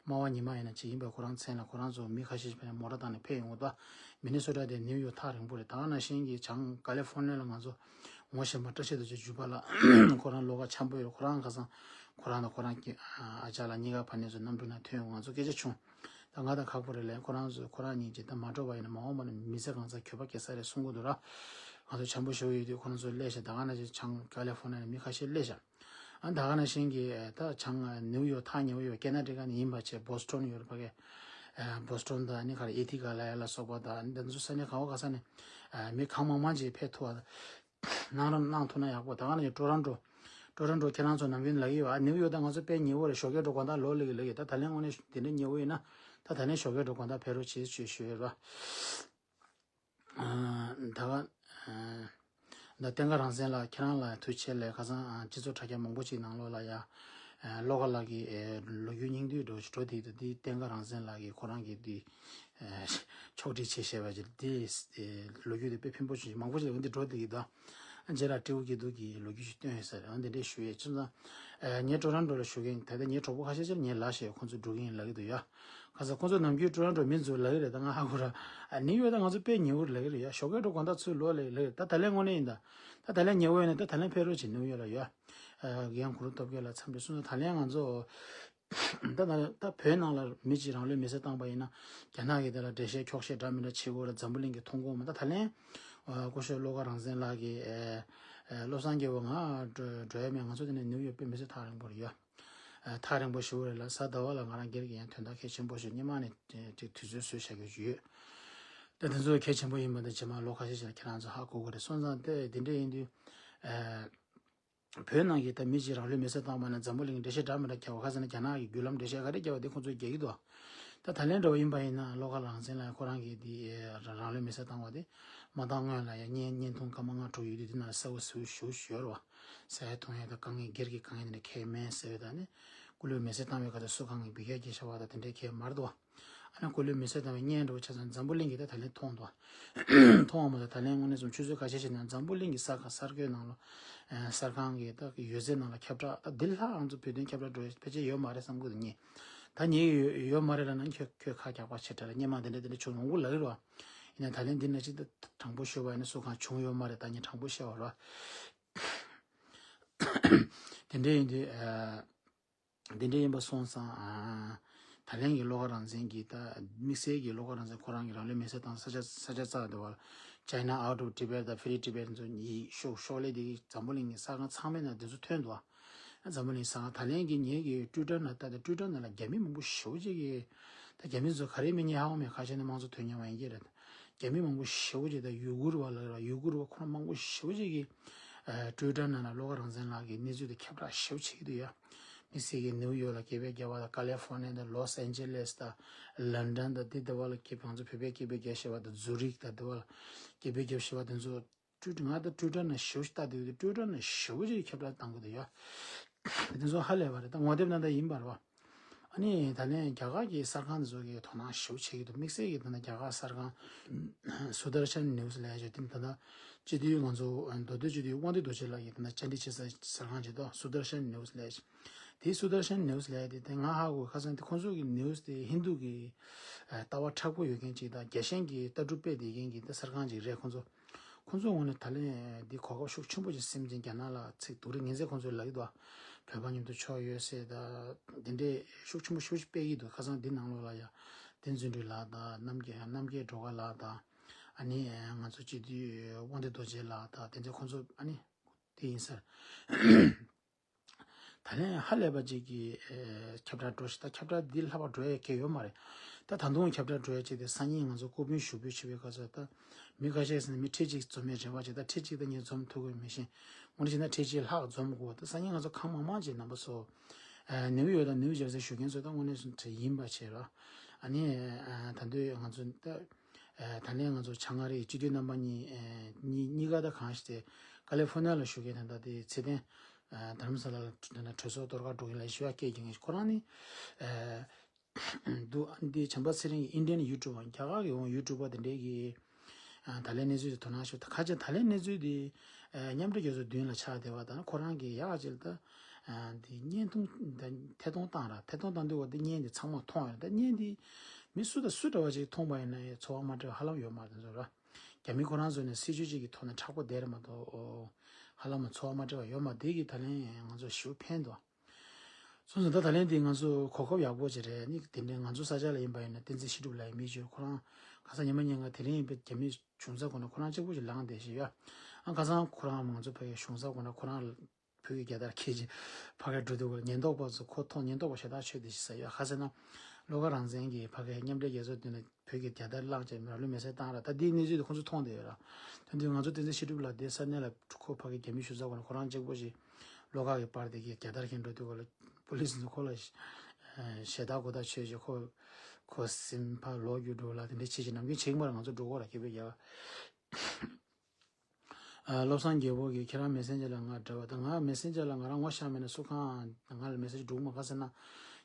སྨྲ་བ་ཉི་མ་ཡིན་ན་ཅིག་ཡིན་པའི་ཁོ་རང་མཚན་ལ་ཁོ་རང་ཚོ་མི་ཁ་ཤས་ཤིག་ཕེབས་མོ་ཊ་བཏང་ནས་ཕེབས་ཡོང་གི་འདུག་མི་ནི་སོ་ཊ་དེ་ནིའུ་ཡོག་ཐག་རིང་པོ་རེད། ད་ག་ནང་བཞིན་གྱི་བྱང་ཀ་ལི་ཧྥོར་ནི་ཡ་ལ་ང་ཚོ་ངོ་ཤེས་པ་བཀྲ་ཤིས་རྡོ་རྗེ་བརྒྱུད་པ་ལགས་ཁོ་རང་བློ་དགའ་འཆམ་པོ་ཡོད། ཁོ་རང་ཁ་སང་ཁོ་རང་དང་ཁོ་རང་གི་ཨ་ཅག་ལགས་གཉིས་ཀ་ཕ་ནས་ཚོ་གནམ་གྲུ་ནང་ཐོན་ཡོང་ང་ཚོ་སྐད་ཆ་བྱུང་། ད་ང་དང་ཁག་པོ་རེད་ལབ། ཁོ་རང་ཚོ་ཁོ་རང་གཉིས་ཀྱིས་ད་མ་འགྲོ་བ་ཡིན་ན་མ་འོངས་པ་ན་མི་ཚེ་གང་ཚང་གྱོད་པ་སྐྱེ་ས་རེད་གསུང་གི་འདུག་ར། ང་ཚོ་འཆམ་པོ་ཞེ་པོ་ཡོད་དུས་ཁོ་རང་ཚོ་སླེབས་ཤག་ད་ག་ནང་བཞིན་བྱང་ཀ་ལི་ཧྥོར་ནི་ཡ་ནས་མི་ཁ་ཤས་སླེབས་ཤག་ཨ་ད་ག་ནང་བཞིན་གྱི་ད་བྱང་ནིའུ་ཡོག་ཐག་ཉེ་བོ་ཡོད། ཀེ་ན་ཌ་ཀ་ནས་ཡིན་པ་བྱས་བོ་སི་ཊོན་ཡོད་རེད་ཕ་གི། བོ་སི་ཊོན་དང་ཨ་ནི་ག་རེ་ཨེ་ཐི་ཀ་ལ་ཡ་ལ་སོགས་པ་དང་ཨ་ནི་ད་ཚོ་ས་གནས་ག་བ་ག་ས་ནས་མི་གང་མང་མང་ཅིག་ཕེབས་ཐུབ་པ། གནང་རོགས་གནང་ཐུབ་ན་ཡག་པོ། ད་ག་ནང་བཞིན་ཊོ་རོན་ཊོ། ཊོ་རོན་ཊོ་ཁྱེད་རང་ཚོ་ནམ་རྒྱུན་ལབ་ཀྱི་ཡོད། ཨ་ནིའུ་ཡོག་ད་ང་ཚོ་དཔེ་ཉེ་བོ་རེད། ཞོགས་ཀས་འགྲོ་དགོང་དག་ལོག་ལབ་ཀྱི་ལབ་ཀྱི། ད་ད་ལན་དངོས་གནས་དེ་འདྲ་ཉེ་བོ་ཡིན་ན་ད་ད་ལན་ཞོགས་ཀས་འགྲོ་དགོང་དག་ཕེབས་རོགས་བྱེད་ཅེས་ཞུ་ཡོད་ར། ཨ་ད་ག་ཨ་ད་བསྟན་དགའ་རང་བཙན་ལགས་ཁྱེད་རང་ལ་ཐུགས་རྗེ་ཆེ་ལགས། ཁ་སང་ཨ་སྤྱི་ཚོགས་དྲ་རྒྱ་མང་པོ་ཅིག་ནང་ལོགས་ལ་ཡ་ཨ་བློ་དགའ་ལགས་ཀྱི་ཨ་ལོ་རྒྱུས་སྙིང་བསྡུས་འགྲོ་འགྲོ་དེ་དུས་འདི་བསྟན་དགའ་རང་བཙན་ལགས་ཀྱིས་ཁོ་རང་གི་འདི་ཨ་ཕྱོགས་སྒྲིག་བྱས་བཞག་པ་ཅིག་འདི་ཨ་ལོ་རྒྱུས་དེ་དཔེ་ཕན་པོ་ཅིག་མང་པོ་ཅིག་འདི་འགྲོ་དེ་གི་ད། རྗེ་ར་སྤྲེའུ་སྐྱིད་སྡུག་གི་ལོ་རྒྱུས་ཤིག་སྟོན་ཡོད་ས་རེད། འདི་འདྲས་ཞུ་ཡས་ཅི་ཙང་། ངའི་ཊོ་རོན་ཊོ་ལ་བཞུགས་མཁན་ད་ལྟ་ངའི་གྲོགས་པོ་ཁ་ཤས་ཅིག་ངའི་ལ་ཞེས་ཁོང་ཚོ་འགྲོ་གི་ཡིན་ལབ་ཀྱི་འདུག་ཡ། ག་ས་ཁོང་ཚོ་ནམ་རྒྱུན་ཊོ་རོན་ཊོ་མི་འཛུལ་ལབ་ཀྱི་རེད། ད་ང་ཧ་གོ་ར། ནིའུ་ཡོག་ད་ང་ཚོ་དཔེ་ཉེ་བོ་རེད་ལབ་ཀྱི་རེད་ཡ། ཞོགས་ཀས་འགྲོ་དགོང་དག་ཚུར་ལོག་ལབ་ཀྱི་རེད། ད་ད་ལན་དངོས་གནས་ཡིན་ད། ད་ད་ལན་ཉེ་བོ་ཡིན་ན་ད་ད་ལན་ཕེབས་རོགས་བྱེད་ནིའུ་ཡོག་ལ་ཡ། རྒན་གུ་རུ་སྟོབས་རྒྱལ་ལགས་འཚམས་འདྲི་གསུངས་ན་ད་ལན་ང་ཚོ། ད་ད་ད་བོད་ནང་ལ་མི་གཅིག་རང་ལུས་མེར་སྲེག་བཏང་པ་ཡིན་ན་རྒྱ་ནག་གིས་དེ་ལ་འགྲེལ་བཤད་འཁྱོག་བཤད་འདྲ་མི་འདྲ་བྱེད་དགོས་རེད། འཛམ་བུ་གླིང་གིས་མཐོང་དགོས་མ། ད་ད་ལན་ ཨ་སྐུ་ཞབས་བློ་དགའ་རང་བཙན་ལགས་ཀྱིས་ཨ་ཨ་བློ་བཟང་རྒྱལ་པོ་ང་འགྲོ་འགྲོ་ཡ་མེད། ང་ཚོ་དེ་ནས་ནིའུ་ཡོག་དཔེ་མི་སྲིད་ཐག་རིང་པོ་རེད་ཡ། ཨ་ཐག་རིང་པོ་ཞེ་པོ་རེད་ལ། གཟའ་ཟླ་བ་ལ་ང་རང་སྒེར་གྱི་ཡང་དོན་དག་གལ་ཆེན་པོ་ཞིག་སྔོན་མ་ནས་ཅིག་དུས་ཚོད་བཟོས་བཞག་རྒྱུ་ཡོད། ད་དེ་ཚོ་གལ་ཆེན་པོ་ཡིན་པ་འདི་རྗེས་མ་ལོ་ཁ་ཤས་ཤིག་ལ་ཁྱེད་རང་ཚོ་ཧ་གོ་གི་རེད། སོང་ཙང་དེ་དེ་འདྲ་ཡིན་དུས་ཨ་བོད་ནང་གི་ད་མི་གཅིག་རང་ལུས་མེར་སྲེག་བཏང་བ་ན་འཛམ་བུ་གླིང་འགྲེལ་བཤད་འདྲ་མི་འདྲ་རྒྱག་པ། ཁ་སང་ན་རྒྱ་ནག་གི་བརྒྱུད་ལམ་འགྲེལ་བཤད་ག་རེ་རྒྱག་པ་དེ་ཁོ་ཚོས་རྒྱག་གི་འདུག་ད་ད་ལན་འདྲ་བ་ཡིན་པ་ཡིན་ན་བློ་དགའ་རང་བཙན་ལགས་ཁོ་རང་གིས་དེ་རང་ལུས་མེར་སྲེག་བཏང་བ་དེ་མ་བཏང་སྔོན་ལ་ཡང་བརྙན་བརྙན་ཐུང་སྐར་མ་ལྔ་དྲུག་ཡོད་དུས་དེ་ནང་ལ་གསལ་པོ་ཞེ་པོ་ཞེ་པོ་ཞིག་ཡོད་རེད་བ། ཟ་ཡ་འཐུང་ཡ་དང་དཀའ་ངལ་སྒེར་གྱི་དཀའ་ངལ་དེ་འདྲ་གང་ཡང་མེད་ཟེར་བའི་ད་ནི་སྐུ་ལུས་མེར་སྲེག་བཏང་བའི་སྐབས་དེ་སུ་གང་གིས་འབུད་རྒྱག་བྱས་བཞག་པ་དང་དེ་འདྲའི་གང་ཡང་མ་རེད་འདུག་བ། ཨ་ནི་སྐུ་ལུས་མེར་སྲེག་བཏང་བའི་བརྙན་འདྲ་བོ་ཆ་ཚང་འཛམ་བུ་གླིང་གིས་ད་ད་ལན་མཐོང་འདུག་མཐོང་བ་མ་ཟད་ད་ལན་དངོས་གནས་སོང་ཆུ་ཚོད་ཁ་ཤས་ཤིག་ནང་འཛམ་བུ་གླིང་གི་ས་ཁ་གསར་འགོད་ནང་ལ་ཨ་གསར་ཁང་གི་ད་ཡོད་ཚད་ནང་ལ་ཁྱབ་བསྒྲགས། ད་འདི་ལྷག་ང་ཚོ་བོད་དོན་ཁྱབ་བསྒྲགས་འགྲོ་ཡ་ཕལ་ཆེར་ཡོད་མ་རེད་བསམ་གི་འདུག་ངས། ད་ངས་ཡོད་ཡོད་མ་རེད་ལབ་ན་ཁྱོད་ཁྱོད་ཁ་རྒྱག་པ་བྱེད་དྲ་ལ་སྔོན་མ་དེ་འདྲ་དེ་འདྲ་བྱུང་ཡོང་གི་ལབ་ཀྱི་རེད་བ། ཡིན་ན་ད་ལན་འདི་ན་ཅིག་ད་དྲང་པོ་ཤོད་པ་ཡིན་ན་སུ་གང་བྱུང་ཡོད་མ་རེད། ད་ངས་དྲང་པོ་བཤད་པ་རེད་བ། དེ་འདྲ་ཡིན་དུས་ཨ། དེ་འདྲ་ཡིན་པ་སོང་ཙང་ཨ། ད་ལན་གྱི་བློ་དགའ་རང་བཙན་གྱི་ད་དམིགས་བསལ་གྱི་བློ་དགའ་རང་བཙན་ཁོ་རང་གི་རང་ལུས་མེར་སྲེག་བཏང་ས་ཆ་ས་ཆ་རྩ་དེ་བ་China out of Tibet དང་Free Tibet ཚོ་ཡི་ཤོག་ཤོག་ལས་དེ་གི་འཛམ་བུ་གླིང་གི་ས་ཁང་ཚང་མའི་ནང་དེ་ཚོ་ཐོན་འདུག་འཛམ་བུ་གླིང་ས་ཁང་ད་ལན་གྱི་ངེད་ཀྱི་ཊུའི་ཊར་ནང་ལྟ་དེ་ཊུའི་ཊར་ནང་ལ་རྒྱ་མི་མང་པོ་ཞེ་པོ་ཅིག་གིས་ད་རྒྱ་མི་ཚོ་ག་རེ་མི་ཉན་ཧ་གོ་མེད། ཁ་ཤས་ནི་དམངས་གཙོ་དོན་གཉེར་བ་ཡིན་གྱི་རེད། རྒྱ་མི་མང་པོ་ཞེ་པོ་ཅིག་ད་ཡུ་གུར་བ་ལ་ར་ཡུ་གུར་བ་ཁོ་རང་མང་པོ་ཞེ་པོ་ཅིག་གིས་ཨ་ཊུའི་ཊར་ནང་ལ་བློ་དགའ་རང་བཙན་ལགས་ཀྱི་གནས་ཚུལ་དེ་ཁྱབ་བསྒྲགས་ཞེ་པོ་བྱེད་ཀྱི་འདུག་ཡ། དམིགས་བསལ་གྱི་ནིའུ་ཡོག་ལ་སྐད་འབོད་བརྒྱབ་པ་དང་ཀ་ལི་ཧྥོར་ནི་ཡ་དང་ལོས་ཨན་ཇེ་ལེས་དང་ལན་ཌན་དང་དེ་དེ་བ་ལ་སྐད་ང་ཚོ་བོད་པས་སྐད་འབོད་རྒྱག་ཤེས་པ་དང་ཛུ་རིག་དང་དེ་བ་ལ་སྐད་འབོད་རྒྱབ་ཤེས་པ་དེ་ཚོ་ཊུའི་ང་ད་ཊུའི་ཊར་ནང་ཞེ་པོ་ཞིག་ལྟ་དེ་ཡོད་དུས་ཊུའི་ཊར་ནང་ཞེ་པོ་ཅིག་ཁྱབ་བསྒྲགས་བཏང་གི་འདུག་ཡ། དེ་ཚོ་ཧ་ལས་པ་རེད། ད་ངོ་དེབ་ནང་ད་ཡིན་པ་རེད་བ། ཨ་ནི་ད་ལན་རྒྱ་གར་གྱི་གསར་ཁང་དེ་ཚོ་གིས་དོ་སྣང་ཞེ་པོ་བྱེད་ཀྱི་འདུག་དམིགས་བསལ་གྱི་ད་ལྟ་རྒྱ་གར་གསར་ཁང་སུ་དར་ཤན་ནིའུ་སི་ལབ་ཡ་ཅིག་དེ་ད་ལྟ་སྤྱི་འཐུས་ང་ཚོ་མདོ་སྟོད་སྤྱི་འཐུས་དབང་འདུས་རྡོ་རྗེ་ལགས་ཀྱིས་ད་ལྟ་བཅར་འདྲི་བྱེད་ས་གསར་ཁང་ཅིག་འདུག་སུ་དར་ཤན་ནིའུ་སི་ལབ་ཡ་ཅིག་དེའི་སུ་དར་ཤན་ནིའུ་སི་ལབ་ཡ་དེ་དེ་ང་ཧ་གོ་ཁ་སང་དེ་ཁོང་ཚོ་གི་ནིའུ་སི་དེ་ཧིན་རྡུ་གི་ལྟ་བ་མཁྲེགས་པོ་ཡོད་མཁན་ཅིག་དང་རྒྱལ་ཞེན་གྱི་ལྟ་གྲུབ་སྤེལ་བསྡད་མཁན་གྱི་ད་གསར་ཁང་ཅིག་རེད། ཁོང་ཚོ་ཁོང་ཚོའི་ངོས་ནས་ད་ལན་འདི་གོ་སྐབས་ཤུགས་ཆེན་པོ་ཅིག་སེམས་ཅན་རྒྱ་ནག་ལ་ཚིག་སྡུག་རུས་ངན་ཚད་ཁོང་ཚོས་ལབ་ཀྱི་འདུག་བོད་པ་མཉམ་དུ་ཕྱོགས་ཡོད་སྲིད་ད་འདི་འདྲའི་ཤུགས་ཆེན་པོ་ཤུགས་ཆེ་སྤེལ་གྱི་འདུག་ཁ་སང་འདི་ནང་ལོགས་ལ་ཡ་བསྟན་འཛིན་སྒྲོལ་ལགས་དང་རྣམ་རྒྱལ་རྣམ་རྒྱལ་སྒྲོལ་དཀར་ལགས་དང་ཨ་ནི་ང་ཚོ་སྤྱི་འཐུས་དབང་འདུས་རྡོ་རྗེ་ལགས་དང་དེ་ཚོ་ཁོང་ཚོ་ཨ་ནི་དེ་ཡིན་ཟེར། ད་ལན་ཧ་ལས་པ་ཅིག་གིས་ཨེ་ཁྱབ་བསྒྲགས་འགྲོ་ཞིག་ད་ཁྱབ་བསྒྲགས་འདི་ལྷག་པ་འགྲོ་ཡས་གལ་ཡོད་མ་རེད། ད་ད་དུང་ཁྱབ་བསྒྲགས་འགྲོ་ཡས་ཅིག་དེ་སང་ཉིན་ང་ཚོ་སྐུ་ཕུང་ཞུགས་འབུལ་བྱེད་པའི་སྐབས་སུ་ད་མི་ཁ་ཤས་ཟེར་ན་མི་ཁྲི་གཅིག་འཛོམས་ཡས་རེ་བ་ཅིག་ད་ཁྲི་གཅིག་ད་ངས་འཛོམས་ཐུབ་ཀྱི་མི་ཤེས། དངོས་གནས་བྱས་ན་ཁྲི་གཅིག་ལྷག་འཛོམས་དགོས། ད་སང་ཉིན་ང་ཚོ་གང་མང་མང་ཅིག་རྣམ་པ་ཚོ་ཨེ་ནིའུ་ཡོག་དང་ནིའུ་ཇར་སི་བཞུགས་མཁན་ཚོ་ད་དངོས་གནས་སུ་དེ་ཡིན་པ་བྱས་ར། ཨ་ནི་ཨེ་ད་དུང་ང་ཚོ་ད་ཨེ་ད་ལན་ང་ཚོ་བྱང་ཨ་རིའི་སྤྱི་འཐུས་རྣམ་པ་གཉིས་ཨེ་གཉིས་གཉིས་ཀ་ད་གང་ཞིག་དེ་ཀ་ལི་ཧྥོར་ནི་ཡ་ལ་བཞུགས་མཁན་ད་ལྟ་དེ་ཚེ་བརྟན། ཨ་དྷ་རམ་ས་ལ་ལ་གྲོས་ཚོགས་གཏོར་སྐར་འགྲོ་མཁན་ལ་ཞུ་བ་སྐད་རྒྱག་མཁན་ཁོ་རང་ནི་ཨ་འདུག་འདི་བྱམས་པ་ཚེ་རིང་གི་ཨིན་ཌི་ཡན་ཡུ་ཊུབ་པ་རྒྱ་གར་གི་འོང་ཡུ་ཊུབ་པ་དེ་འདྲས་ཀྱི་ཨ་ད་ལན་གནས་ཚུལ་དེ་དོ་སྣང་ཞུ་ད་ཁ་ཆེ་ད་ལན་གནས་ཚུལ་དེ་ཨ་མཉམ་འབྲེལ་རྒྱལ་ཚོགས་མདུན་ལ་ཆགས་བསྡད་པ་དང་ཁོ་རང་གི་ཡག་ཅིག་ལ་ད་ཨ་འདི་བརྙན་ཐུང་ད་ཐད་གཏོང་བཏང་ར་ཐད་གཏོང་བཏང་དུས་བ་འདི་བརྙན་དེ་ཚང་མ་མཐོང་ཡོད་ད་བརྙན་དེ་མི་སུ་དང་སུ་འདྲ་བ་ཅིག་མཐོང་པ་ཡིན་ན་ཡང་ཚོར་བ་མ་འདྲ་བ་ཧ་ལམ་ཡོད་མ་རེད་ཚོར་ར། རྒྱ་མི་ཁོ་རང་ཚོ་ནས་སྲིད་ཇུས་གཅིག་གི་ཐོག་ནས་མཁྲེགས་པོ་བསྡད་རེད་མ་གཏོགས་ཨོ། ཧ་ལམ་ཚོར་བ་མ་འདྲ་བ་ཡོད་མ་རེད། དེ་གི་ད་ལན་ང་ཚོ་ཞེ་པོ་ཕན་འདུག་སོང་ཙང་ད་ད་ལན་དེ་ང་ཚོ་གོ་སྐབས་ཡག་པོ་ཅིག་རེད། ནི་དེ་འདྲའི་ང་ཚོ་ས་ཆ་ལ་ཡིན་པ་ཡིན་ན་བསྟན་འཛིན་བཤད་སྒྲུབ་ལགས་ཡི་མི་ཅིག་ཁོ་རང་ཁ་སང་ཉི་མ་ཉིན་ང་དེ་རིང་ཡིན་པའི་རྒྱ་མིའི་གཞུང་ཚབ་ཁོ་ན་ཁོ་རང་གཅིག་པུ་ཅིག་ལངས་བསྡད་ཤག་ཡ། ཨ་ཁ་སང་ཁོ་རང་ང་ཚོ་ཕ་གི་གཞུང་ཚབ་ཁོ་ན་ཁོ་རང་བོད་ཀྱི་རྒྱལ་དར་འཁྱེར་ཅིག་ཕ་གིར་འགྲོ་དུས་སྐོར་ཉེན་རྟོག་པ་ཚོ་ཁོ་མཐོང་ཉེན་རྟོག་པ་ཞེ་དྲག་ཆོད་དེ་ཞིག་ཟེར་ཡོད། ཁ་སང་ན་བློ་དགའ་རང་བཙན་གྱིས་ཕ་གིར་མཉམ་འབྲེལ་རྒྱལ་ཚོགས་མདུན་ལ་བོད་ཀྱི་རྒྱལ་དར་བསླངས་བྱས་རང་ལུས་མེར་སྲེག་བཏང་ར། ད་འདིའི་གནས་ཚུལ་དེ་ཁོ་ཚོ་མཐོང་བསྡད་ཡོད་ར། དེ་དུས་ང་ཚོ་བསྟན་འཛིན་བཤད་སྒྲུབ་ལགས་དེ་ས་གནས་ལ་ཁོ་ཕ་གིར་རྒྱ་མི་གཞུང་ཚབ་ཁོ་ན་ཁོ་རང་གཅིག་པོ་ཞིག་བློ་དགའ་གི་པར་དེ་གི་རྒྱལ་དར་འཁྱེར་འགྲོ་དུས་སྐོར་ལ་པུ་ལིས་ཚོ་ཁོ་ལ་ཞེ་དྲག་མགོ་བཏགས་ཆོད་ཅིག་ཁོ་ཁོ་སེམས་ཕར་ལོག་རྒྱུ་འགྲོ་ལ་དེ་འདྲ་བྱེད་ཅིག་ནམ་རྒྱུན་བྱེད་ཀྱི་མ་རེད། ང་ཚོ་འགྲོ་དགོས་ར་ཁྱེད་པའི་རྒྱལ་བ། ཨ་བློ་བཟང་རྒྱལ་པོ་གིས་ཁྱེད་རང་མེ་སེན་ཇར་ལ་ང་འདྲ་བ་དང་། ང་མེ་སེན་ཇར་ལ་ང་རང་ངོ་ཤེས་མེད་ན་སུ་གང་ང་ལ་མེ་སེ་ཇི་འགྲོ་གི་མ་ག་ཟེར་ན།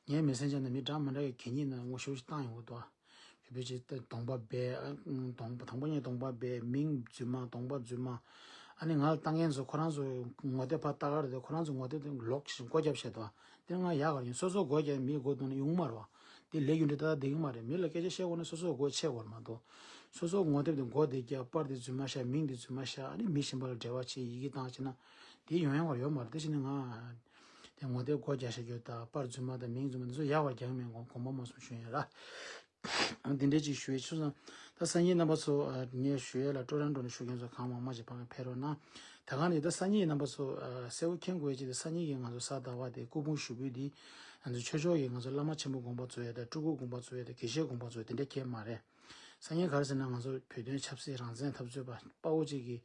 ངའི་མེ་སེན་ཇར་ནང་མི་འདྲ་མི་འདྲ་གི་གད་སྙིགས་ནང་ངོ་ཤེས་ཤིག་བཏང་ཡོང་གི་འདུག་བོད་པའི་ཅིག་ད་གདོང་པ་སྦས། ཨ་གདོང་པ་དང་པོ་ཉིད་གདོང་པ་སྦས། མིང་རྫུན་མ། གདོང་པ་རྫུན་མ། ཨ་ནི་ང་ལ་ལྟ་མཁན་ཚོ་ཁོ་རང་ཚོ་ངོ་དེབ་ཕར་ལྟ་ག་རེད་དེ་ཁོ་རང་ཚོ་ངོ་དེབ་དེ་ལོག་བཞིན་སྒོ་བརྒྱབ་བྱས་འདུག་དེ་ང་ཡག་ག་ཡིན། སོ་སོ་སྒོ་བརྒྱབ་མིའི་སྒོ་བརྡུང་ན་ཡོང་མ་རེད་བ། དེ་ལས་རྒྱུ་འབྲས་ད་ལྟ་བསྡད་ཀྱི་མ་རེད། མི་ལ་སྐད་ཆ་བཤད་དགོས་ན་སོ་སོ་སྒོ་ཕྱེ་དགོས་རེད་མ་གཏོགས། སོ་སོ་ངོ་དེབ་དེ་སྒོ་དེ་བརྒྱབ། པར་དེ་རྫུན་མ་བཞག། མིང་དེ་རྫུན་མ་བཞག། ཨ་ནི་མི་གཞན་པ་ལ་འབྲེལ་བ་བྱེད། ཡི་གེ་བཏང་བྱས་ན་དེ་ཡོང་ཡག་ཡོད་མ་རེད། དེ་བྱས་ན་ང་དེ་ངོ་དེབ་སྒོ་རྒྱག་བཞག་རྒྱུ་དང་པར་རྫུན་མ་དང་མིང་རྫུན་མ་དེ་ཚོ་ཡག་པ་རྒྱག་མེད་དགོངས་པ་མ་སོང་ཞུ་ཡིན་ར། ཨ་འདི་འདྲས་ཅིག་ཞུ་ཡས་ཆུ་ཚང་ད་ ད་སང་ཉིན་རྣམ་པ་ཚོ་ཨ་ངས་ཞུ་ཡས་ལ་ཀྲོ་རོན་ཀྲོ་ནས་ཞུ་མཁན་ཚོ་གང་མང་མང་ཞིག་ཕ་གི་ཕེབས་རོགས་གནང་། ད་ག་ནས་ད་སང་ཉིན་རྣམ་པ་ཚོ་ཨ་གསལ་པོ་མཁྱེན་དགོས་ཀྱི་ད་སང་ཉིན་གྱི་ང་ཚོ་གཟའ་ཟླ་བ་དེ་སྐུ་ཕུང་ཞུགས་འབུལ་འདི་ང་ཚོ་ཆོས་ཕྱོགས་ཀྱི་ང་ཚོ་བླ་མ་ཆེན་པོ་དགོངས་པ་རྫོགས་ཡས་དང་སྤྲུལ་སྐུ་དགོངས་པ་རྫོགས་ཡས་དང་དགེ་བཤེས་དགོངས་པ་རྫོགས་ཡས་དེ་འདྲ་ཁེལ་མ་རེད། སང་ཉིན་ག་རེ་ཟེར་ན་ང་ཚོ་བོད་དོན་ཆབ་སྲིད་རང་བཙན་འཐབ་རྩོད་པ་དཔའ་བོ་གཅིག་གི་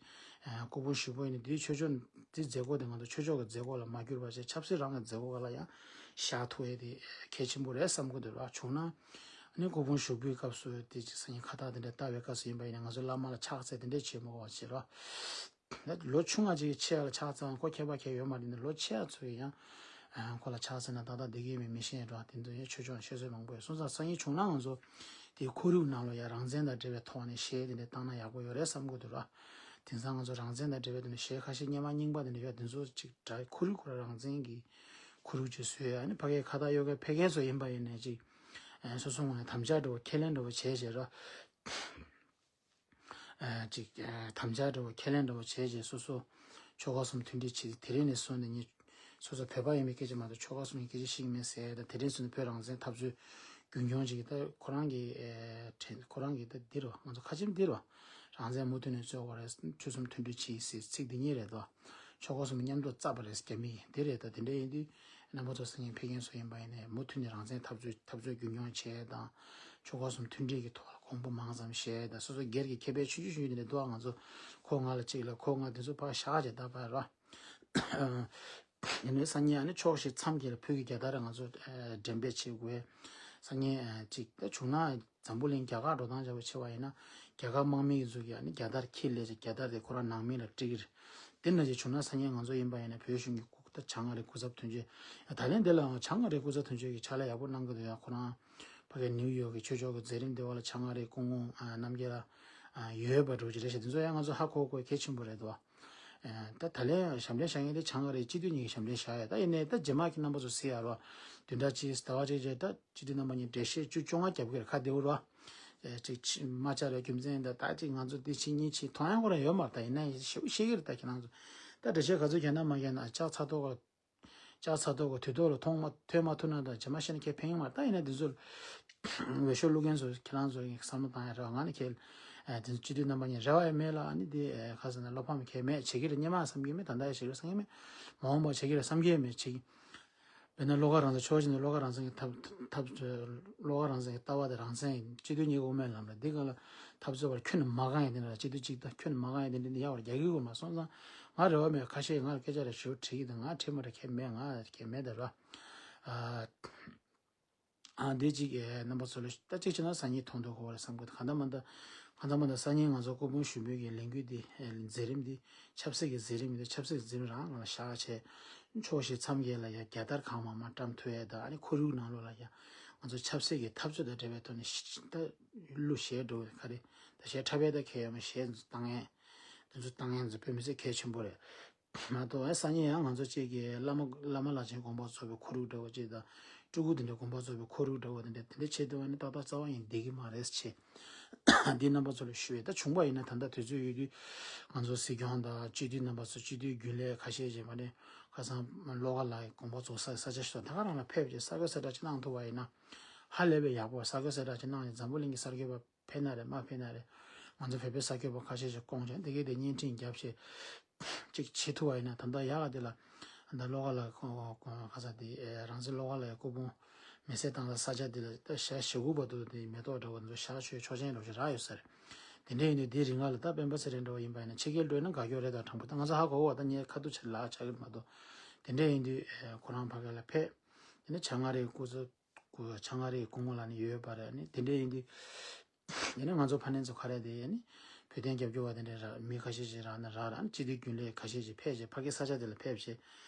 ཨ་སྐུ་ཕུང་ཞུགས་འབུལ་ཡིན་ནི་དེའི་ཆོས་ཕྱོགས་དེ་མཛད་སྒོ་དེ་ང་ཚོ་ཆོས་ཕྱོགས་ཀྱི་མཛད་སྒོ་ལ་མ་གྱུར་པ་བྱས་ཆབ་སྲིད་རང་གི་མཛད་སྒོ་ལ་ཡང་བཞག་ཐུབ་ཡས་དེ་གལ་ཆེན་པོ་རེད་བསམ་གི་འདུག་ར། བྱུང་ན་ཨ་ནི་སྐུ་ཕུང་ཞུགས་འབུལ་སྐབས་སུ་དེ་ཅིག་སང་ཉིན་ཁ་བཏགས་དེ་འདྲ་བཏགས་པའི་སྐབས་སུ་ཡིན་པ་ཡིན་ན་ང་ཚོ་བླ་མ་ལ་ཕྱག་འཚལ་དེ་འདྲ་བྱེད་མི་དགོས་པ་བྱེད་རོགས། ལོ་ཆུང་ང་ཅིག་ཆེ་ཡ་ལ་ཕྱག་འཚལ་ཁོ་མཁས་པ་མཁས་ཡོད་མ་རེད་ནི་ལོ་ཆེ་ཡ་ཚོ་ཡིས་ཡང་ཁོ་ལ་ཕྱག་འཚལ་ན་ཏག་ཏག་བསྡད་ཀྱི་མེད་མི་ཤེས་རོགས། དེ་ཚོ་ཡང་ཆོས་ཕྱོགས་ཤེས་ཚོད་མང་པོ་ཡོད་སོང་ཙང་སང་ཉིན་བྱུང་ན་ང་ཚོ་དེའི་ཁོར་ཡུག་ནང་ལ་ཡང་རང་བཙན་དང་འབྲེལ་བའི་ཐོག་ནས་གཞས་དེ་འདྲ་བཏང་ན་ཡག་པོ་ཡོད་རེད་བསམ་གི་འདུག་ར། དེང་སང་ང་ཚོ་རང་བཙན་དང་འབྲེལ་བའི་ཐོག་ནས་གཞས་ཁ་ཤས་སྙན་མ་རྙིང་པ་དེ་འདྲ་ཡོད་དེ་ཚོ་ཅིག་འདྲ་ཁོར་ཡུག་ཁོ་རང་རང་བཙན་གྱི་ཁོར་ཡུག་ཅིག་བཟོས་ཡ་ནི་ཕ་གིའི་ཁ་བཏགས་གཡོག་མཁན་ཕ་གི་ཚོ་ཡིན་པ་ཡིན་ནས་ཅིག་སོ་སོ་ངོས་ནས་དམ་བཅའ་འདྲ་བོ་ཁས་ལེན་འདྲ་བོ་བྱས་བྱས་ར། ཅིག་དམ་བཅའ་འདྲ་བོ་ཁས་ལེན་འདྲ་བོ་བྱས་རྗེས་སོ་སོ་ཆོལ་ཁ་གསུམ་མཐུན་སྒྲིལ་བྱེད། དེ་རིང་ནས་བཟུང་སྟེ་ངས་སོ་སོ་བོད་པ་ཡིན་པའི་སྐད་ཆ་མ་གཏོགས་ཆོལ་ཁ་གསུམ་གྱི་སྐད་ཆ་བཤད་ཀྱི་མེད་ཟེར། ད་དེ་རིང་བཟུང་ནས་བོད་རང་བཙན་འཐབ་རྩོད་རྒྱུན་འཁྱོངས་བྱེད་ཀྱི་ད་ཁོ་རང་གི་དྲན་ཁོ་རང་གི་ད་འདི་རོ་ང་ཚོ་ཁ་ཆེམས་འདི་རོ་རང་བཙན་མུ་མཐུད་ནས་རྩོད་དགོས་རེད། ཆོལ་གསུམ་མཐུན་སྒྲིལ་བྱེད་ཟེར་ཚིག་འདི་གཉིས་རེད་དོ། ཆོལ་ཁ་གསུམ་མཉམ་དུ་བསླབས་པ་རེད་རྒྱ་མི་གིས་འདི་རེད་ད། དེ་འདྲ་ཡིན་དུས། རྣམ་པ་ཚོ་སང་ཉིན་ཕེབས་མཁན་ཚོ་ཡིན་པ་ཡིན་ནའི་མུ་མཐུད་ནས་རང་བཙན་འཐབ་རྩོད་འཐབ་རྩོད་རྒྱུན་འཁྱོངས་བྱས་དང་། ཆོལ་ཁ་གསུམ་མཐུན་སྒྲིལ་གྱི་ཐོག་ལ་གོང་བུ་མང་ཙམ་བཞེས་དང་སོ་སོ་སྒེར་གྱི་ཁེ་ཕན་ཆུང་ཆུང་ཆུང་ཆུང་དེ་འདྲ་འདུག་ང་ཚོ་ཁོ་ང་ལ་གཅིག་ལ་ཁོ་ང་དེ་ཚོ་ཕར་བཞག་བྱས་ད་ཕར་ར། ཡིན་ནའི་སང་ཉིན་ཨ་ནི་ཕྱོགས་བཞི་མཚམས་བརྒྱད་ལ་བོད་ཀྱི་རྒྱལ་དར་ང་ཚོ་འགྲེམས་སྤེལ་བྱེད་དགོས། སང་ཉིན་གཅིག་ད་བྱུང་ན། འཛམ་བུ་གླིང་རྒྱ་གར་འགྲོ་སྟངས་བྱ་བ་བྱེད་པ་ཡིན་ན། རྒྱ་གར་དམག་མི་ཡི་ཚོ་གིས་ཨ་ནི་རྒྱལ་དར་འཁྱེར་སླེབས་ཅིག་རྒྱལ་དར་དེ་ཁོ་རང་ནང་མི་ལ་སྤྲད་ཀྱི་རེད། དེ་འདྲ་ཅིག་བྱུང་ན་སང་ཉིན་ང་ཚོ་ཡིན་པ་ཡིན་ན་བོད་གཞུང་གི་སྐུ་ད་བྱང་ཨ་རིའི་སྐུ་ཚབ་དོན་གཅོད་ད་ལན་དེ་ལའང་བྱང་ཨ་རིའི་སྐུ་ཚབ་དོན་གཅོད་ཀྱིས་ཕྱག་ལས་ཡག་པོ་གནང་གི་འདུག་ཡ། ཁོ་རང་ཕ་གི་ནིའུ་ཡོག་གི་ཆོས་ཕྱོགས་ཀྱི་མཛད་རིམ་དེ་བ་ལ་བྱང་ཨ་རིའི་སྐུ་ངོ་རྣམ་རྒྱལ་ལགས་ཡོད་པ་འགྲོ་གི་རེད་ཤག་དེ་ཚོ་ཡང་ང་ཚོ་ཧ་གོ་དགོས་གལ་ཆེན་པོ་རེད་དོ། ད་ད་ལན་ཞབས་འདྲེན་བཞག་མཁན་དེ་བྱང་ཨ་རིའི་སྤྱི་འཐུས་གཉིས་ཀྱི་ཞབས་འདྲེན་བཞག་ཡ། ད་ཡིན་ནའི་ད་རྗེས་མ་གི་རྣམ་པ་ཚོ་གཟིགས་ཡ་རོགས། བདུན་ཕྲག་གཅིག་ཟླ་བ་གཅིག་རྗེས་ད་སྤྱི་འཐུས་རྣམ་པ་གཉིས་འགྲེལ་བཤད་བཅུ་བཅོ་ལྔ་རྒྱབ་ཀྱི་རེད། ཁ་བདེ་བོ་རོགས། ཅིག་མ་བཅར་བའི་རྒྱུ་མཚན་ད་ད་ཅིག་ང་ཚོ་འདི་ཕྱི་གཉིས་ཕྱི་མཐོང་ཡ་ཁོ་རང་ཡོད་མ་རེད། ད་ཡིན་ན་ཞེ་པོ་ཤེས་ཀྱི་རེད། ད་ཁྱེད་རང་ཚོ་ད་འགྲེལ་བཤད་ག་ཚོད་རྒྱག་ན་མ་རྒྱག་ན་ལྕགས་ཚ་ཏོག་ག་ལྕགས་ཚ་ཏོག་ག་དུས་ཐོག་ལ་མཐོང་མ་ཐོས་མ་ཐུབ་ན་ད་རྗེས་མ་ཤེས་ན་ཁྱེད་ཕན་གྱི་མ་རེད། ད་ཡིན་ན་འདི་ཚོ་འོས་ཤོག་བླུག་མཁན་ཚོ་ཁྱེད་རང་ཚོ་བསམ་བློ་བཏང་ཡ་རེད། ང་ནི་ཁྱེད་དེ་ཚོ་སྤྱི་འཐུས་རྣམ་པ་གཉིས་རེ་བ་ཡང་མེད་ལ། ཨ་ནི་དེ་ག་ཟེར་ན་བློ་ཕམ་ཁྱེད་མེད་བྱེད་ཀྱི་རེད། སྔོན་མ་བསམ་གྱི་མེད། ད་ལྟ་ཡང་བྱེད་ཀྱི་རེད་བསམ་གྱི་མེད། མ་འོངས་པ་བྱེད་ཀྱི་རེད་བསམ་གྱི་མེད་བྱེད་ཀྱི། དཔེར་ན་བློ་དགའ་རང་བཙན་ཕྱོགས་གཅིག་ནས་བློ་དགའ་རང་བཙན་གྱི་འཐབ་འཐབ་བློ་དགའ་རང་བཙན་གྱི་ལྟ་བ་དེ་རང་བཙན་ཡིན། སྤྱི་འཐུས་གཉིས་ཀྱི་དབུ་མའི་ལམ་ལ་འདི་སྒང་ལ་འཐབ་རྩོད་པར་ཁྱོན་ནས་མ་དགའ་ཡིན། དེ་འདྲ་སྤྱི་འཐུས་གཅིག་དང་ཁྱོན་ནས་མ་དགའ་ཡིན། དེ་འདྲ་འདི་ཡག་པར་རྒྱག་གི་ཡོད་མ་སོང་ཙང་ང་རེ་བ་མེད། ཁ་ཤས་ང་ལ་སྐད་ཆ་རེ་ཞུ་དྲིས་ཀྱི་འདུག་ང་དྲིས་མ་དྲིས་ཁྱད་མེད། ང་ཁྱད་མེད་དེ་ར། ཨ་འདི་གཅིག་རྣམ་པ་ཚོ་ལ་ད་གཅིག་བྱས་ན་སང་ཉིན་མཐོང་ཐུབ་ཀྱི་རེད་བསམ་གི་འདུག་གང་ལྟར་མ་ལྟར་གང་ལྟར་མ་ལྟར་སང་ཉིན་ང་ཚོ་སྐུ་ཕུང་ཞུགས་འབུལ་གྱི་ལས་འགུལ་འདི་མཛད་རིམ་འདི་ཆབ་སྲིད་ཀྱི་མཛད་རིམ་འདི་ཆབ་སྲིད་ཀྱི་མཛད་རིམ་རང་ང་ལ་བཞག་བྱས། ཕྱོགས་བཞི་མཚམས་བརྒྱད་ལ་ཡ་རྒྱལ་དར་གང་མང་མང་བཀྲམ་ཐུབ་ཡས་དང་ཨ་ནི་ཁོར་ཡུག་ནང་ལོགས་ལ་ཡ་ང་ཚོ་ཆབ་སྲིད་ཀྱི་འཐབ་རྩོད་དང་འབྲེལ་བའི་ཐོག་ནས་ད་གླུ་གཞས་འགྲོ་བའི་ག་རེ་ད་གཞས་འཁྲབ་ཡས་ད་གལ་ཡོད་མ་གཞས་བཏང་ཡས་དེ་ཚོ་བཏང་ཡས་ཚོ་དཔེ་མི་སྲིད་གལ་ཆེན་པོ་རེད། མ་གཏོགས་ཨ་སང་ཉིན་ཡང་ང་ཚོ་གཅིག་གིས་བླ་མ་བླ་མ་ལག་ཆེན་དགོངས་པ་རྫོགས་པའི་ཁོར་ཡུག་འདྲ་བོ་གཅིག་དང་སྤྲུལ་སྐུ་དེ་འདྲ་དགོངས་པ་རྫོགས་པའི་ཁོར་ཡུག་འདྲ་བོ་དེ་འདྲ་དེ་འདྲ་བྱེད་དུས་ཨ་ནི་ཏག་ཏག་རྩ་བ་ཡིན་བསྡད་ཀྱི་མ་རེད་ཅེས་འདི་རྣམ་པ་ཚོ་ལ་ཞུ་བས། ད་བྱུང་བ་ཡིན་ན་ད་ལྟ་དུས་ཚོད་ཡོད་དུས་ང་ཚོ་སྲིད་སྐྱོང་དང་སྤྱི་འཐུས་རྣམ་པ་ཚོ་སྤྱི་འཐུས་རྒྱུན་ལས་ཁ་ཤས་ཀྱིས་མ་ནས་ཁ་སང་བློ་དགའ་ལགས་ཀྱི་དགོངས་པ་རྫོགས་ས་ས་ཆ་ཞིག་དང་ད་ག་རང་ལ་ཕེབས་རྗེས་གསར་འགོད་གསལ་བསྒྲགས་ཅིག་གནང་ཐུབ་པ་ཡིན་ན་ཧ་ལས་པའི་ཡག་པོ། གསར་འགོད་གསལ་བསྒྲགས་ཅིག་གནང་ནས་འཛམ་བུ་གླིང་གི་གསར་འགོད་པ་ཕེབས་ན་རེད་མ་ཕེབས་ན་རེད། ང་ཚོ་བོད་པའི་གསར་འགོད་པ་ཁ་ཤས་ཤིག་སྐོང་བྱས་འདི་གའི་དེ་བརྙན་འཕྲིན་བརྒྱབ་བྱས་ཅིག་བྱེད་ཐུབ་པ་ཡིན་ན་ད་ལྟ་ཡག་ག་དེ་ལ་ད་བློ་དགའ་ལགས་ཁོང་ཁ་ས་དེ་རང་བཙན་བློ་དགའ་ལགས་ཀྱི་སྐུ་ཕུང་མེ་སྲེག་བཏང་ས་ས་ཆ་དེ་ལ་ད་ཞག་ཞེ་དགུ་བར་དུ་དེ་མེ་ཏོག་འདྲ་བོ་ཚོ་བཞག་ཆོག་ཆོག་མཆན་འདྲ་བོ་ཞིག་རག་ཡོད་ས་རེད། དེ་འདྲ་ཡིན་དུས་དེའི་རིང་ལ་ད་སྤེན་པ་ཚེ་རིང་འདྲ་བོ་ཡིན་པ་ཡིན་ན་ཕྱི་རྒྱལ་འགྲོ་ན་དགའ་སྐྱོ་རེད་ད། དྲང་པོ་ད་ང་ཚོ་ཧ་གོ་བ་ད་ངས་ཁ་ཐུག་ཆེ་ལག་ཆགས་ཀྱི་མ་གཏོགས་དེ་འདྲ་ཡིན་དུས་ཁོ་རང་ཕ་གི་ལ་ཕེབས། དེ་ནས་བྱང་ཨ་རིའི་སྐུ་ཚབ་སྐུ་བྱང་ཨ་རིའི་སྐུ་ངོ་ལ་ནི་ཡོད་པ་རེད། ནི་དེ་འདྲ་ཡིན་དུས་དེ་ནས་ང་ཚོ་ཕ་ནས་ཚོ་ག་རེ་དེ་ནི་བོད་དོན་རྒྱབ་སྐྱོར་བ་དེ་འདྲ་ར་མི་ཁ་ཤས་ཤིག་རག་ན་རག་ར་ནི་སྤྱི་འཐུས་རྒྱུན་ལས་ཁ་ཤས་ཤིག་ཕེབས་བྱས་ཕ་གི་ས་ཆ་དེ་ལ་ཕེབས་བྱས་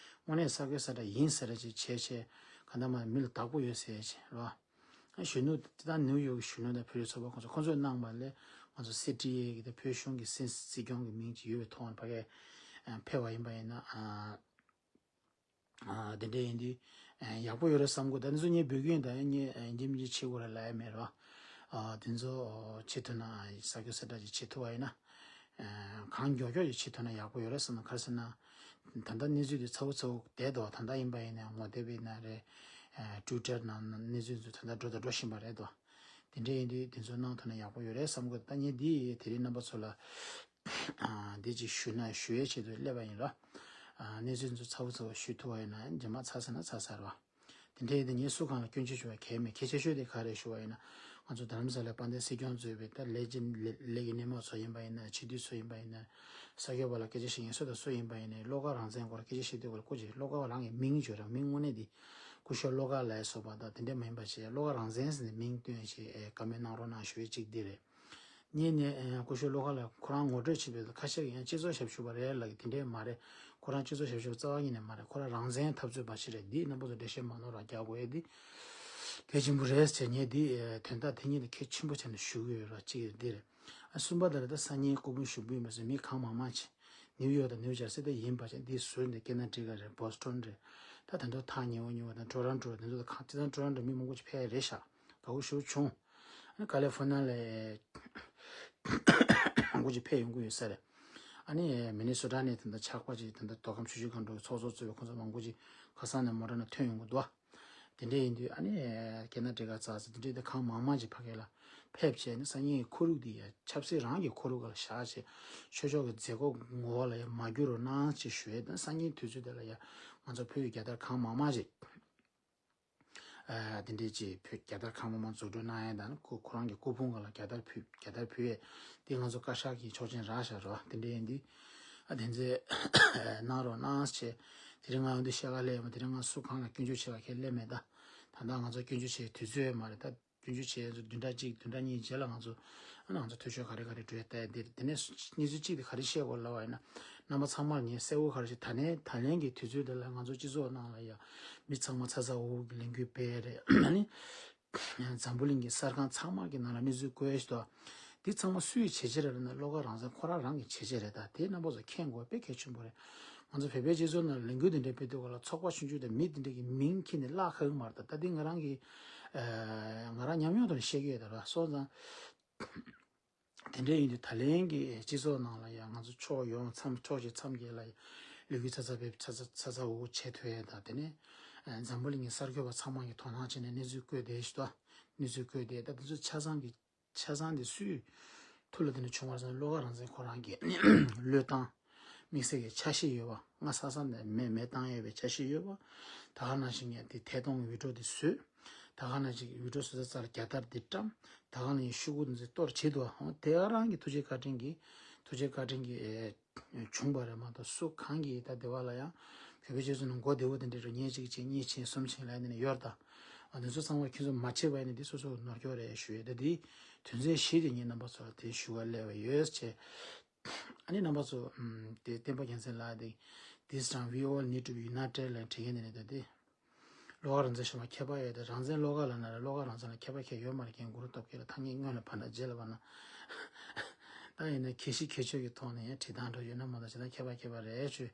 དངོས་གནས་གསར་འགོད་གསལ་བསྒྲགས་ཡིན་ཟེར་ར་ཅིག་བྱས་བྱས་ག་འདྲ་མ་མི་ལ་བདག་པོ་ཡོད་ཟེར་བྱས་ར། གཞོན་ནུ་དེ་དག་ནིའུ་ཡོག་གི་གཞོན་ནུ་དང་བོད་རིགས་ཚོགས་པ་ཁོང་ཚོ་ཁོང་ཚོས་གནང་བ་ལས་ང་ཚོ་སི་ཊི་ཨེ་གི་དང་བོད་གཞུང་གི་སྲིད་སྲིད་སྐྱོང་གི་མིང་ཅིག་ཡོད་པའི་ཐོག་ནས་ཕ་གི་ཕེབས་པ་ཡིན་པ་ཡིན་ན། ཨ་དེ་འདྲ་ཡིན་དུས་ཨ་ཡག་པོ་ཡོད་རེད་བསམ་གི་འདུག་དེ་ཚོ་ངས་འབོད་སྐུལ་དང་ངས་ཨ་འགྲེམས་སྤེལ་བྱེད་དགོས་རེད་ལབ་ཡ་མེད་རོགས། ཨ་དེ་ཚོ་བྱེད་ཐུབ་ན་གསར་འགོད་གསལ་བསྒྲགས་ཅིག་བྱེད་ཐུབ་པ་ཡིན་ན་ཨ་གང་མགྱོགས་མགྱོགས་ཅིག་བྱེད་ཐུབ་ན་ཡག་པོ་ཡོད་རེད་བསམ། ག་རེ་ཟེར་ན་ད་ལྟ་གནས་ཚུལ་དེ་ཚ་བོ་ཚ་བོ་བསྡད་འདུག་ད་ལྟ་ཡིན་པ་ཡིན་ན་ངོ་དེབ་ཡིན་ན་རེད། ཨ་ཊུའི་ཊར་ནང་གནས་ཚུལ་ཚོ་ད་ལྟ་འགྲོ་དང་འགྲོ་བཞིན་པ་རེད་འདུག་དེ་འདྲ་ཡིན་དུས་དེ་ཚོ་གནང་ཐུབ་ན་ཡག་པོ་ཡོད་རེད་བསམ་གི། ད་ངས་འདི་དེ་རིང་རྣམ་པ་ཚོ་ལ་འདི་ཅིག་ཞུ་ན་ཞུ་ཡའི་ཆེད་དུ་སླེབས་པ་ཡིན་ར། གནས་ཚུལ་ཚོ་ཚ་བོ་ཚ་བོ་ཞུ་ཐུབ་པ་ཡིན་ན་རྗེས་མ་ཚར་ས་ན་ཚར་ས་ར། དེ་འདྲ་ཡིན་དུས་ངས་སུ་གང་ལ་སྐྱོན་བརྗོད་ཞུ་བ་གལ་མེད། གལ་ཆེ་ཤོས་དེ་ག་རེ་ཞུ་བ་ཡིན་ན། ང་ཚོ་རྡ་རམ་ས་ལའི་དཔལ་ལྡན་སྲིད་སྐྱོང་གཙོས་པའི་ད་ལས་ཀྱི་ལས་ཀྱི་སྣེ་མོ་ཚོ་ཡིན་པ་ཡིན་ན། སྤྱི་འཐུས་ཚོ་ཡིན་པ་ཡིན་ན། ས་སྐྱོ་པ་ལ་སྐད་ཆ་བཤད་མཁན་སུ་དང་སུ་ཡིན་པ་ཡིན་ན། བློ་དགའ་རང་བཙན་སྐོར་སྐད་ཆ་བཤད་དུས་སྐོར་སྐུ་མཁྱེན་བློ་དགའ་བ་རང་གི་མིང་བརྗོད་ར། མིང་དངོས་གནས་འདི་སྐུ་ཞབས་བློ་དགའ་ལགས་སོགས་པ་དང་དེ་འདྲ་མ་ཡིན་པ་བྱས། བློ་དགའ་རང་བཙན་ཟེར་ནས་མིང་བཏོན་བྱས་བཀའ་མོལ་གནང་རོགས་གནང་ཞུ་ཡས་གཅིག་འདི་རེད། གཉིས་ནས་སྐུ་ཞབས་བློ་དགའ་ལགས་ཁོ་རང་ངོ་སྤྲོད་བྱས་པའི་ཁ་ཤས་ཀྱིས་ཡང་སྤྱི་ཚོགས་ཞབས་ཞུ་བ་རེད་ལབ་ཀྱི། དེ་འདྲས་མ་རེད། ཁོ་རང་སྤྱི་ཚོགས་ཞབས་ཞུ་རྩ་བ་ཉིད་ནས་མ་རེད། ཁོ་རང་རང་བཙན་འཐབ་རྩོད་པ་ཞིག་རེད། འདི་རྣམ་པ་ཚོ་འགྲེལ་བཤད་མ་ནོར་བ་རྒྱག་དགོས་ཡས་འདི་གལ་ཆེན་པོ་རེད་ཟེར། ངས་འདི་དོན་དག་དེ་ཉིད་ལ་གལ་ཆེན་པོ་བྱས་ནས་ཞུ་གི་ཡོད་ར། གཅིག་འདི་རེད། ཨ་གསུམ་པ་དེ་ལ་ད་སང་ཉིན་སྐུ་ཕུང་ཞུགས་འབུལ་མ་ཟིན་མི་གང་མང་མང་ཅིག་ནིའུ་ཡོག་དང་ནིའུ་ཇར་སི་ད་ཡིན་པ་ཅིག་འདི་ཟུར་ནས་ཀེ་ན་ཌི་ཀ་རེད། བོ་སི་ཊོན་རེད། ད་ད་དུང་ཐག་ཉེ་བོ་ཉེ་བོ་དང་ཊོ་རོན་ཊོ་རེད། དེ་ཚོ་ད་གང་ཅི་ད་ཊོ་རོན་ཊོ་མི་མང་པོ་ཅིག་ཕེབས་རེད་ཤག་དགའ་བོ་ཞེ་པོ་བྱུང་། ཨ་ནི་ཀ་ལི་ཧྥོར་ནི་ཡ་ལ་མང་པོ་ཅིག་ཕེབས་ཡོང་གི་ཡོད་ས་རེད། ཨ་ནི་མི་ནི་སོ་ཊ་ནས་ད་ལྟ་ཆགས་པ་ཅིག་ད་ལྟ་མདོ་ཁམས་ཆུ་བཞི་སྒང་དྲུག་གི་ཚོགས་གཙོ་གཙོས་པའི་ཁོང་ཚོ་མང་པོ་ཅིག་ཁ་སང་ནས་མོ་ཊ་ནང་ཐོན་ཡོང་གི་འདུག་དེ་འདྲ་ཡིན་དུས་ཨ་ནི་ཀེ་ན་ཌི་ཀ་ཙག་ཙིག་དེ་འདྲ་དེ་གང་མང་མང་ཅིག་ཕ་གི་ལ་ཕེབས་བྱས་ནས་སང་ཉིན་གྱི་ཁོར་ཡུག་འདི་ཡ་ཆབ་སྲིད་རང་གི་ཁོར་ཡུག་ལ་བཞག་བྱས། ཆོས་ཕྱོགས་ཀྱི་མཛད་སྒོ་ངོ་བོ་ལ་ཡ་མ་འགྱུར་རོགས་གནང་ཅེས་ཞུ་ཡས་དང་། སང་ཉིན་དུས་ཚོད་དེ་ལ་ཡ་ང་ཚོ་བོད་ཀྱི་རྒྱལ་དར་གང་མང་མང་ཅིག་ཨ་དེ་འདྲས་ཀྱི་བོད་རྒྱལ་དར་གང་མང་མང་འཛུགས་སྐྲུན་གནང་ཡས་དང་། ཁོ་ཁོ་རང་གི་སྐུ་ཕུང་སྒང་ལ་རྒྱལ་དར་ཕུལ། རྒྱལ་དར་ཕུལ་ཡས་དེ་ང་ཚོ་བཀའ་ཤག་གི་ཆོག་མཆན་རག་བཞག་རོགས། དེ་འདྲས་ཡིན་དུས་ཨ་དེ་ཚོ་གནང་རོགས་གནང་ཞེས། དེ་རིང་ང་ཡོང་དུས་བཤད་ག་སླེབས་ཡོད་མ། དེ་རིང་ང་སུ་གང་ལ་སྐྱོན་བརྗོད་བྱེད་ག་ཁས་ལེན་མེད་ད། ད་ལྟ་ང་ཚོ་སྐྱོན་བརྗོད་བྱེད་དུས་ཚོད་ཡོད་མ་རེད་ད། སྐྱོན་བརྗོད་བྱས་ཚོ་བདུན་ཕྲག་གཅིག་བདུན་ཕྲག་གཉིས་རྗེས་ལ་ང་ཚོ་ཨ་ནི་ང་ཚོ་འཐུས་ཤོར་ག་རེ་ག་རེ་འགྲོ་ཡ་ལྟ་ཡ་འདིར། དེ་ནས་གནས་ཚུལ་གཅིག་དེ་ག་རེ་བཤད་དགོས་ལབ་པ་ཡིན་ན། རྣམ་པ་ཚང་མར་ངས་གསལ་བོ་ག་རེ་ཞིག་ད་ནས་ད་ལན་གྱི་དུས་ཚོད་དེ་ལ་ང་ཚོ་སྤྱི་ཚོགས་ནང་ལ་ཡ་མི་ཚང་མ་ཚ་ཚ་འུར་འུར་གྱི་ལས་འགུལ་སྤེལ་རེད། ཨ་ནི་འཛམ་བུ་གླིང་གི་གསར་ཁང་ཚང་མ་གི་ནང་ལ་གནས་ཚུལ་བཀོད་ཞིག་འདུག་འདི་ཚང་མ་སུའི་བྱས་རྗེས་རེད་ལབ་ན། བློ་དགའ་རང་བཙན་ཁོ་རང་རང་གི་བྱས་རྗེས་རེད། ད་དེ་རྣམ་པ་ཚོ་མཁྱེན་དགོས་དཔེ་གལ་ཆེན་པོ་རེད། ང་ཚོ་བོད་པའི་སྤྱི་ཚོགས་ནང་ལ་ལས་འགུལ་འདི་འདྲའི་སྤེལ་དུས་སྐབས་ལ་ཚོགས་པ་ཆུང་ཆུང་དང་མི་འདི་འདྲ་གི་མིང་ཁྱེར་ནས་བརླག་ཁག་གི་མ་རེད། ད་ད་འདི་ང་རང་གི་ཨ་ང་རང་ཉམས་མྱོང་ཐོག་ནས་བཤད་ཀྱི་ཡོད་ད་ར། སོང་ཙང་དེ་འདྲ་ཡིན་དུས་ད་ལན་གྱི་སྤྱི་ཚོགས་ནང་ལ་ཡང་ང་ཚོ་ཕྱོགས་ཡོངས་མཚམས་ཕྱོགས་བཞི་མཚམས་བརྒྱད་ལ་ཡང་ལས་འགུལ་ཚ་ཚ་བེད་ཚ་ཚ་ཚ་ཚ་འུར་འུར་བྱེད་ཐུབ་ཡས་ད། དེ་ནས་ཨ་འཛམ་བུ་གླིང་གི་གསར་འགོད་པ་ཚང་མ་གི་དོ་སྣང་བྱས་ནས་གནས་ཚུལ་བཀོད་བསྡད་ཞུ་ད། གནས་ཚུལ་བཀོད་བསྡད་ད། དེ་ཚོ་ཆ་ཚང་གི་ཆ་ཚང་དེ་སུའི་ཐུགས་ལ་དེ་འདྲ་བྱུང་བ་རེད་ཟེར་ན། བློ་དགའ་རང་བཙན་ཁོ་རང་གི་བློས་བཏང་དམིགས་བསལ་གྱི་འཆར་གཞི་ཡོད་པ། སྔ་ས་ས་ནས་མེད་མེད་བཏང་ཡོད་པའི་འཆར་གཞི་ཡོད་པ། ད་ག་ནང་བཞིན་ངས་དེ་ཐད་གཏོང་གི་འུད་སྒྲོག་དེ་བཟོས། ད་ག་ནང་བཞིན་འུད་སྒྲོག་བཟོས་ཚར་རྒྱལ་དར་དེ་བཀྲམ། ད་ག་ནང་བཞིན་ཤོག་གུ་དེ་ཚོ་གཏོར་བྱེད་དུ་འོང་། དེ་ག་རང་གི་ཐུགས་རྗེ་བཀའ་དྲིན་གྱིས་ཐུགས་རྗེ་བཀའ་དྲིན་གྱིས་ཨེ། བྱུང་བ་རེད་མ་གཏོགས་སུ་གང་གིས་ད་དེ་བ་ལ་ཡང་བོད་པའི་སྤྱི་ཚོགས་ནང་མགོ་བདེ་བོ་དེ་འདྲ་རུ་ཉིན་གཅིག་ཕྱིན་གཉིས་ཕྱིན་གསུམ་ཕྱིན་ལབ་ནས་ཡོད་ད། ཨ་དེ་ཚོ་ཚང་མ་ཁྱེད་ཚོ་མ་བྱེད་པ་ཡིན་ན་འདི་སོ་སོ་ནོར་འཁྱོག་རེད་ཞུ་ཡས། ད་དེ་དོན་ཚན་བཞི་དེ་ངས་རྣམ་པ་ཚོ་ལ་དེ་ཞུ་བ་སླེབས་པ་ཡོད་ཅེས། ཨ་ནི་རྣམ་པ་ཚོ་ཨམ་དེ་བསྟན་པ་རྒྱལ་མཚན་ལགས་དེ་This time we all need to be united ལབ་བྲིས་མཁན་དེ་ནི་ད་དེ། བློ་དགའ་རང་བཙན་ཞུ་བ་མཁས་པ་ཡོད་དེ། རང་བཙན་བློ་དགའ་ལབ་ན་རེད། བློ་དགའ་རང་བཙན་ལ་མཁས་པ་མཁས་ཡོད་མ་རེད། ཁྱེད་མགུར་སྟོབས་སྐྱེད་ལ་ཐ་སྙད་སྔོན་ལ་བར་ན་རྗེས་ལ་བར་ན། ད་ཡིན་ན་གལ་གཤིས་གལ་ཆེ་གི་ཐོག་ནས་ཡང་བྲིས་སྟངས་འདྲ་ཡོད་ན་མ་གཏོགས་ཇི་ལྟར་མཁས་པ་མཁས་པ་རེད་ཞུ།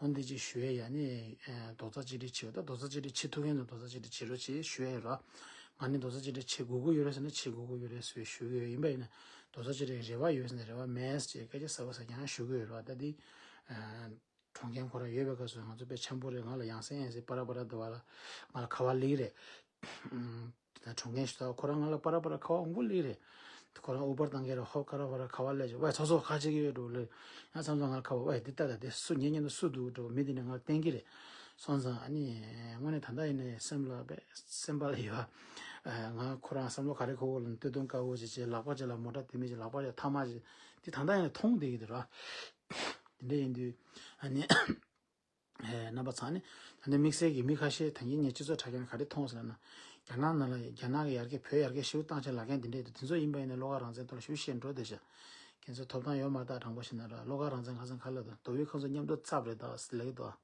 འོ་འདི་ཅིག་ཞུ་ཡས་ཡ་ནི་ཨ་རྡོག་རྩ་གཅིག་སྒྲིལ་བྱེད་འོ། ད་རྡོག་རྩ་གཅིག་སྒྲིལ་བྱེད་ཐུབ་མཁན་ཚོ་རྡོག་རྩ་གཅིག་སྒྲིལ་བྱེད་རོགས་བྱེད་ཞུ་ཡས་རོགས། ང་ནི་རྡོག་རྩ་གཅིག་སྒྲིལ་བྱེད་དགོས་ཀྱི་ཡོད་རེད་ཟེར་ན་བྱེད་དགོས་ཀྱི་ཡོད་རེད་ཟེར་ཞུ་གི་ཡོད། ཡིན་པ་ཡིན་ན་རྡོག་རྩ་གཅིག་སྒྲིལ་རེ་བ་ཡོད་ཟེར་ན་རེ་བ་མེད་ཟེར་སྐད་ཆ་གསལ་པོ་གསལ་རྐྱང་ཞུ་གི་ཡོད་རེད་བ། ད་འདི་ཨ། གྲོངས་མཁན་ཁོ་རང་ཡོད་པའི་སྐབས་སུ་ང་ཚོ་དཔེ་འཆམ་པོ་རེད། ང་ལ་ཡང་སེ་ཡང་སེ་པ་ར་པ་ར་འདུག་བ་ལ། ང་ལ་ཁ་པར་སླེབས་རེད། ད་གྲོངས་མཁན་ཞིག་ད་ཁོ་རང་ང་ལ་པ་ར་པ་ར་ཁ་པར་འོང་པོ་སླེབས་རེད། ཁོ་རང་ཨུ་བར་བཏང་མཁན་རེད། ཧོབ་ཁ་ར་པ་ར་ཁ་པར་སླེབས་བྱས། ཝེ་ཚོགས་གཙོ་ག་བྱེད་ཀྱི་ཡོད་འགྲོ་ལེ། ཡང་མཚམས་མཚམས་ང་ལ་ཁ་པར་ཝེ་འདི་ལྟ་ད་དེ་སུ་ཉན་ཉན་དུ་སུ་འདུག་འགྲོ་མི་དེ་ནས་ང་ལ་བསྟན་གྱི་རེད། སོང་ཙང་ཨ་ནི་དངོས་གནས་ད་ལྟ་ཡིན་ནའི་སེམས་ལ་དཔེ་སེམས་པ་ལ་ཡོད། ང་ཁོ་རང་བསམ་བློ་ག་རེ་འཁོར་འཁོར་ལ་སྟོད་ཐུང་དཀར་པོ་ཅིག་བྱས། ལག་པ་ཅིག་ལ་མོ་ཊ་དེ་མི་ཅིག་ལག་པ་ཅིག་ཐ་མག་ཅིག་དེ་ད་ལྟ་ཡིན་ནའི་མཐོང་བསྡད་ཀྱི་འདུག་ར། དེ་འདྲ་ཡིན་དུས་ཨ་ནི་ཨེ་རྣམ་པ་ཚང་ནི་ད་ནི་དམིགས་བསལ་གྱི་མི་ཁ་ཤས་ད་གིན་ངས་སྤྱི་ཚོགས་དྲ་རྒྱ་ནས་ག་རེ་མཐོང་ཟེར་ན། རྒྱ་ནག་ནང་ལ་རྒྱ་ནག་གི་ཡར་རྒྱས་བོད་ཡར་རྒྱས་ཞེ་པོ་བཏང་བྱས་ལབ་མཁན་དེ་འདྲས་འདུག་དེ་ཚོ་ཡིན་པ་ཡིན་ན་བློ་དགའ་རང་བཙན་ཐོག་ལ་ཞེ་པོ་བཤད་འགྲོ་བསྡད་ཤག་ཁྱེད་ཚོ་ཐོབ་ཐང་ཡོད་མ་རེད་ད། དྲང་པོ་བཤད་ན་ར་བློ་དགའ་རང་བཙན་ཁ་སང་ཁ་ལ་དང་མདོ་དབུས་ཁམས་ཚོ་མཉམ་དུ་བཙབ་རེད་ད་ཟེར་ལབ་ཀྱི་འདུག་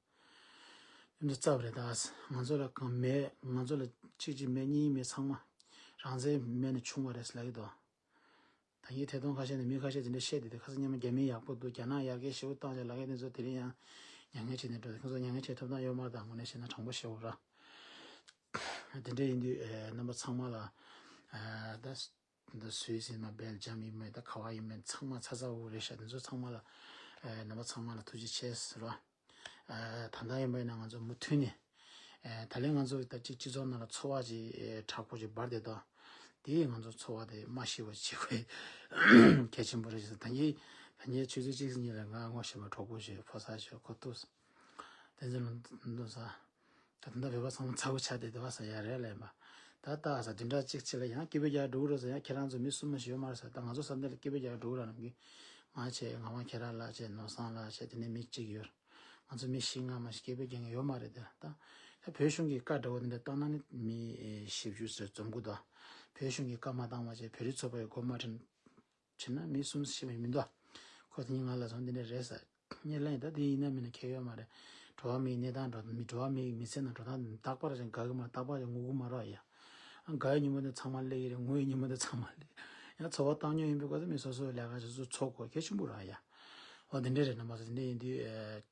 མཉམ་དུ་བཙབ་རེད་ད། ང་ཚོ་ལ་གང་མེད། ང་ཚོ་ལ་གཅིག་གཅིག་མེད་གཉིས་མེད། ཚང་མ་རང་བཙན་མེད་ནས་བྱུང་བ་རེད་ཟེར་ལབ་ཀྱི་འདུག་ད་ངས་ཐད་གཏོང་ཁ་ཤས་ནས་མི་ཁ་ཤས་དེ་འདྲ་བཤད་དེ། དེ་ཁ་སང་སྔོན་མ་རྒྱ་མི་ཡག་པོ་འདུག་རྒྱ་ནག་ཡར་རྒྱས་ཞེ་པོ་བཏང་བྱས་ལབ་མཁན་དེ་ཚོ་དེ་རིང་ཡང་མྱ་ངན་བྱས་ནས་འགྲོ། ཁོང་ཚོ་མྱ་ངན་བྱས་ཐོབ་ཐང་ཡོད་མ་རེད་ད། དངོས་གནས་བཤད་ན་དྲང་པོ་བཤད་དགོས་ར། དེ་འདྲ་ཡིན་དུས་ཨེ་རྣམ་པ་ཚང་མ་ལ་ཨ་ད་ད་སུད་སི་ཡིན་མ་སྦེལ་ཇམ་ཡིན་མ་ད་ག་བ་ཡིན་མ་ཚང་མ་ཚ་ཚ་འུར་རེད་ཤག་དེ་ཚོ་ཚང་མ་ལ་ཨེ་རྣམ་པ་ཚང་མ་ལ་ཐུགས་རྗེ་ཆེ་ཟེར་ར། ཨ་ད་ལྟ་ཡིན་པ་ཡིན་ན་ང་ཚོ་མུ་མཐུད་ནས་ཨ་ད་ལན་ང་ཚོ་ད་ཅིག་སྤྱི་ཚོགས་ནང་ལ་ཚོར་བ་ཅིག་ཨ་དྲག་པོ་ཅིག་འབར་བསྡད་དོ། དེས་ང་ཚོ་འཚོ་བ་དེ་མ་ཤི་བ་བྱེད་དགོས་གལ་ཆེན་པོ་རེད་ཟེར། ད་གིན་ད་གིན་ཆུ་ཚོད་གཅིག་གཉིས་ལ་ང་སྔོ་ཞིམ་པ་གྲོགས་པོ་ཞིག་ཕོ་གསར་ཞིག་ཁོ་ཐུག་བསྟན་འཛིན་ལ་འདུག་ས། ད་ད་ལྟ་བོད་པ་ཚང་མ་ཚ་བོ་ཆགས་བསྡད་བསྡད་པ་ས་ཡ་རེད་ལབ་ཡིན་པ། ད་ལྟ་ས་བདུན་ཕྲག་གཅིག་ཕྱིན་ལ་ཡང་སྐད་འབོད་རྒྱག་འགྲོ་གི་རེད་ཟེར། ཡང་ཁྱེད་རང་ཚོ་མི་གསུམ་མ་ཞིག་ཡོད་མ་རེད་ཟེར། ད་ང་ཚོ་ས་འདི་ལ་སྐད་འབོད་རྒྱག་འགྲོ་གི་རེད་ལབ་གི། ང་བྱས་ངག་དབང་ཁྱེད་རང་ལགས་བྱས་ནོར་བཟང་ལགས་བྱས་དེ་ནས་མི་གཅིག་ཡོད། ང་ཚོ་མི་བཞི་ལྔ་མ་ཞིག་སྐད་འབོད་རྒྱག་མཁན་ཡོད་མ་རེད་དེ། ད་ད་བོད་གཞུང་གི་བཀའ་འདྲ་བོ་དེ་འདྲ་བཏང་ན་ནི་མི་བཞི་བཅུ་ཙམ་འཛོམས་གི་འདུག་བོད་གཞུང་གི་བཀའ་མ་བཏང་བ་བྱས་བོད་རིགས་ཚོགས་པ་ཡི་འགོ་མ་ཁྲིད་ཕྱིན་ན་མི་གསུམ་ཤི་བ་མི་འདུག་ཁོ་དེ་ཉིན་ང་ལ་སོང་འདི་འདྲ་རེད་ཟེར། ངས་ལན་ད་དེ་ཡིན་ན་མིན་ན་ཁྱད་ཡོད་མ་རེད། འགྲོ་བ་མིའི་གནས་སྟངས་འགྲོ་མི་འགྲོ་བ་མིའི་མི་ཚེ་ནང་འགྲོ་སྟངས་རྟག་པར་ཅན་དགའ་གི་མ་རེད། རྟག་པར་ཅན་ངུ་གི་མ་རེད་ཡ། ཨ་དགའ་ཡི་ཉིན་མོ་དེ་ཚང་མ་སླེབས་ཀྱི་རེད། ངུ་ཡི་ཉིན་མོ་དེ་ཚང་མ་སླེབས། ཡང་འཚོ་བ་བཏང་སྙོམས་ཡིན་པའི་སྐབས་སུ་མི་སོ་སོའི་ལས་ཀ་ཆུ་ཚོད་འཚོ་དགོས་གལ་ཆེན་པོ་རེད་ཡ། འོ་དེ་འདྲ་རེད། རྣམ་པ་ཚོ་དེ་འདྲ་ཡིན་དུས་ཨེ།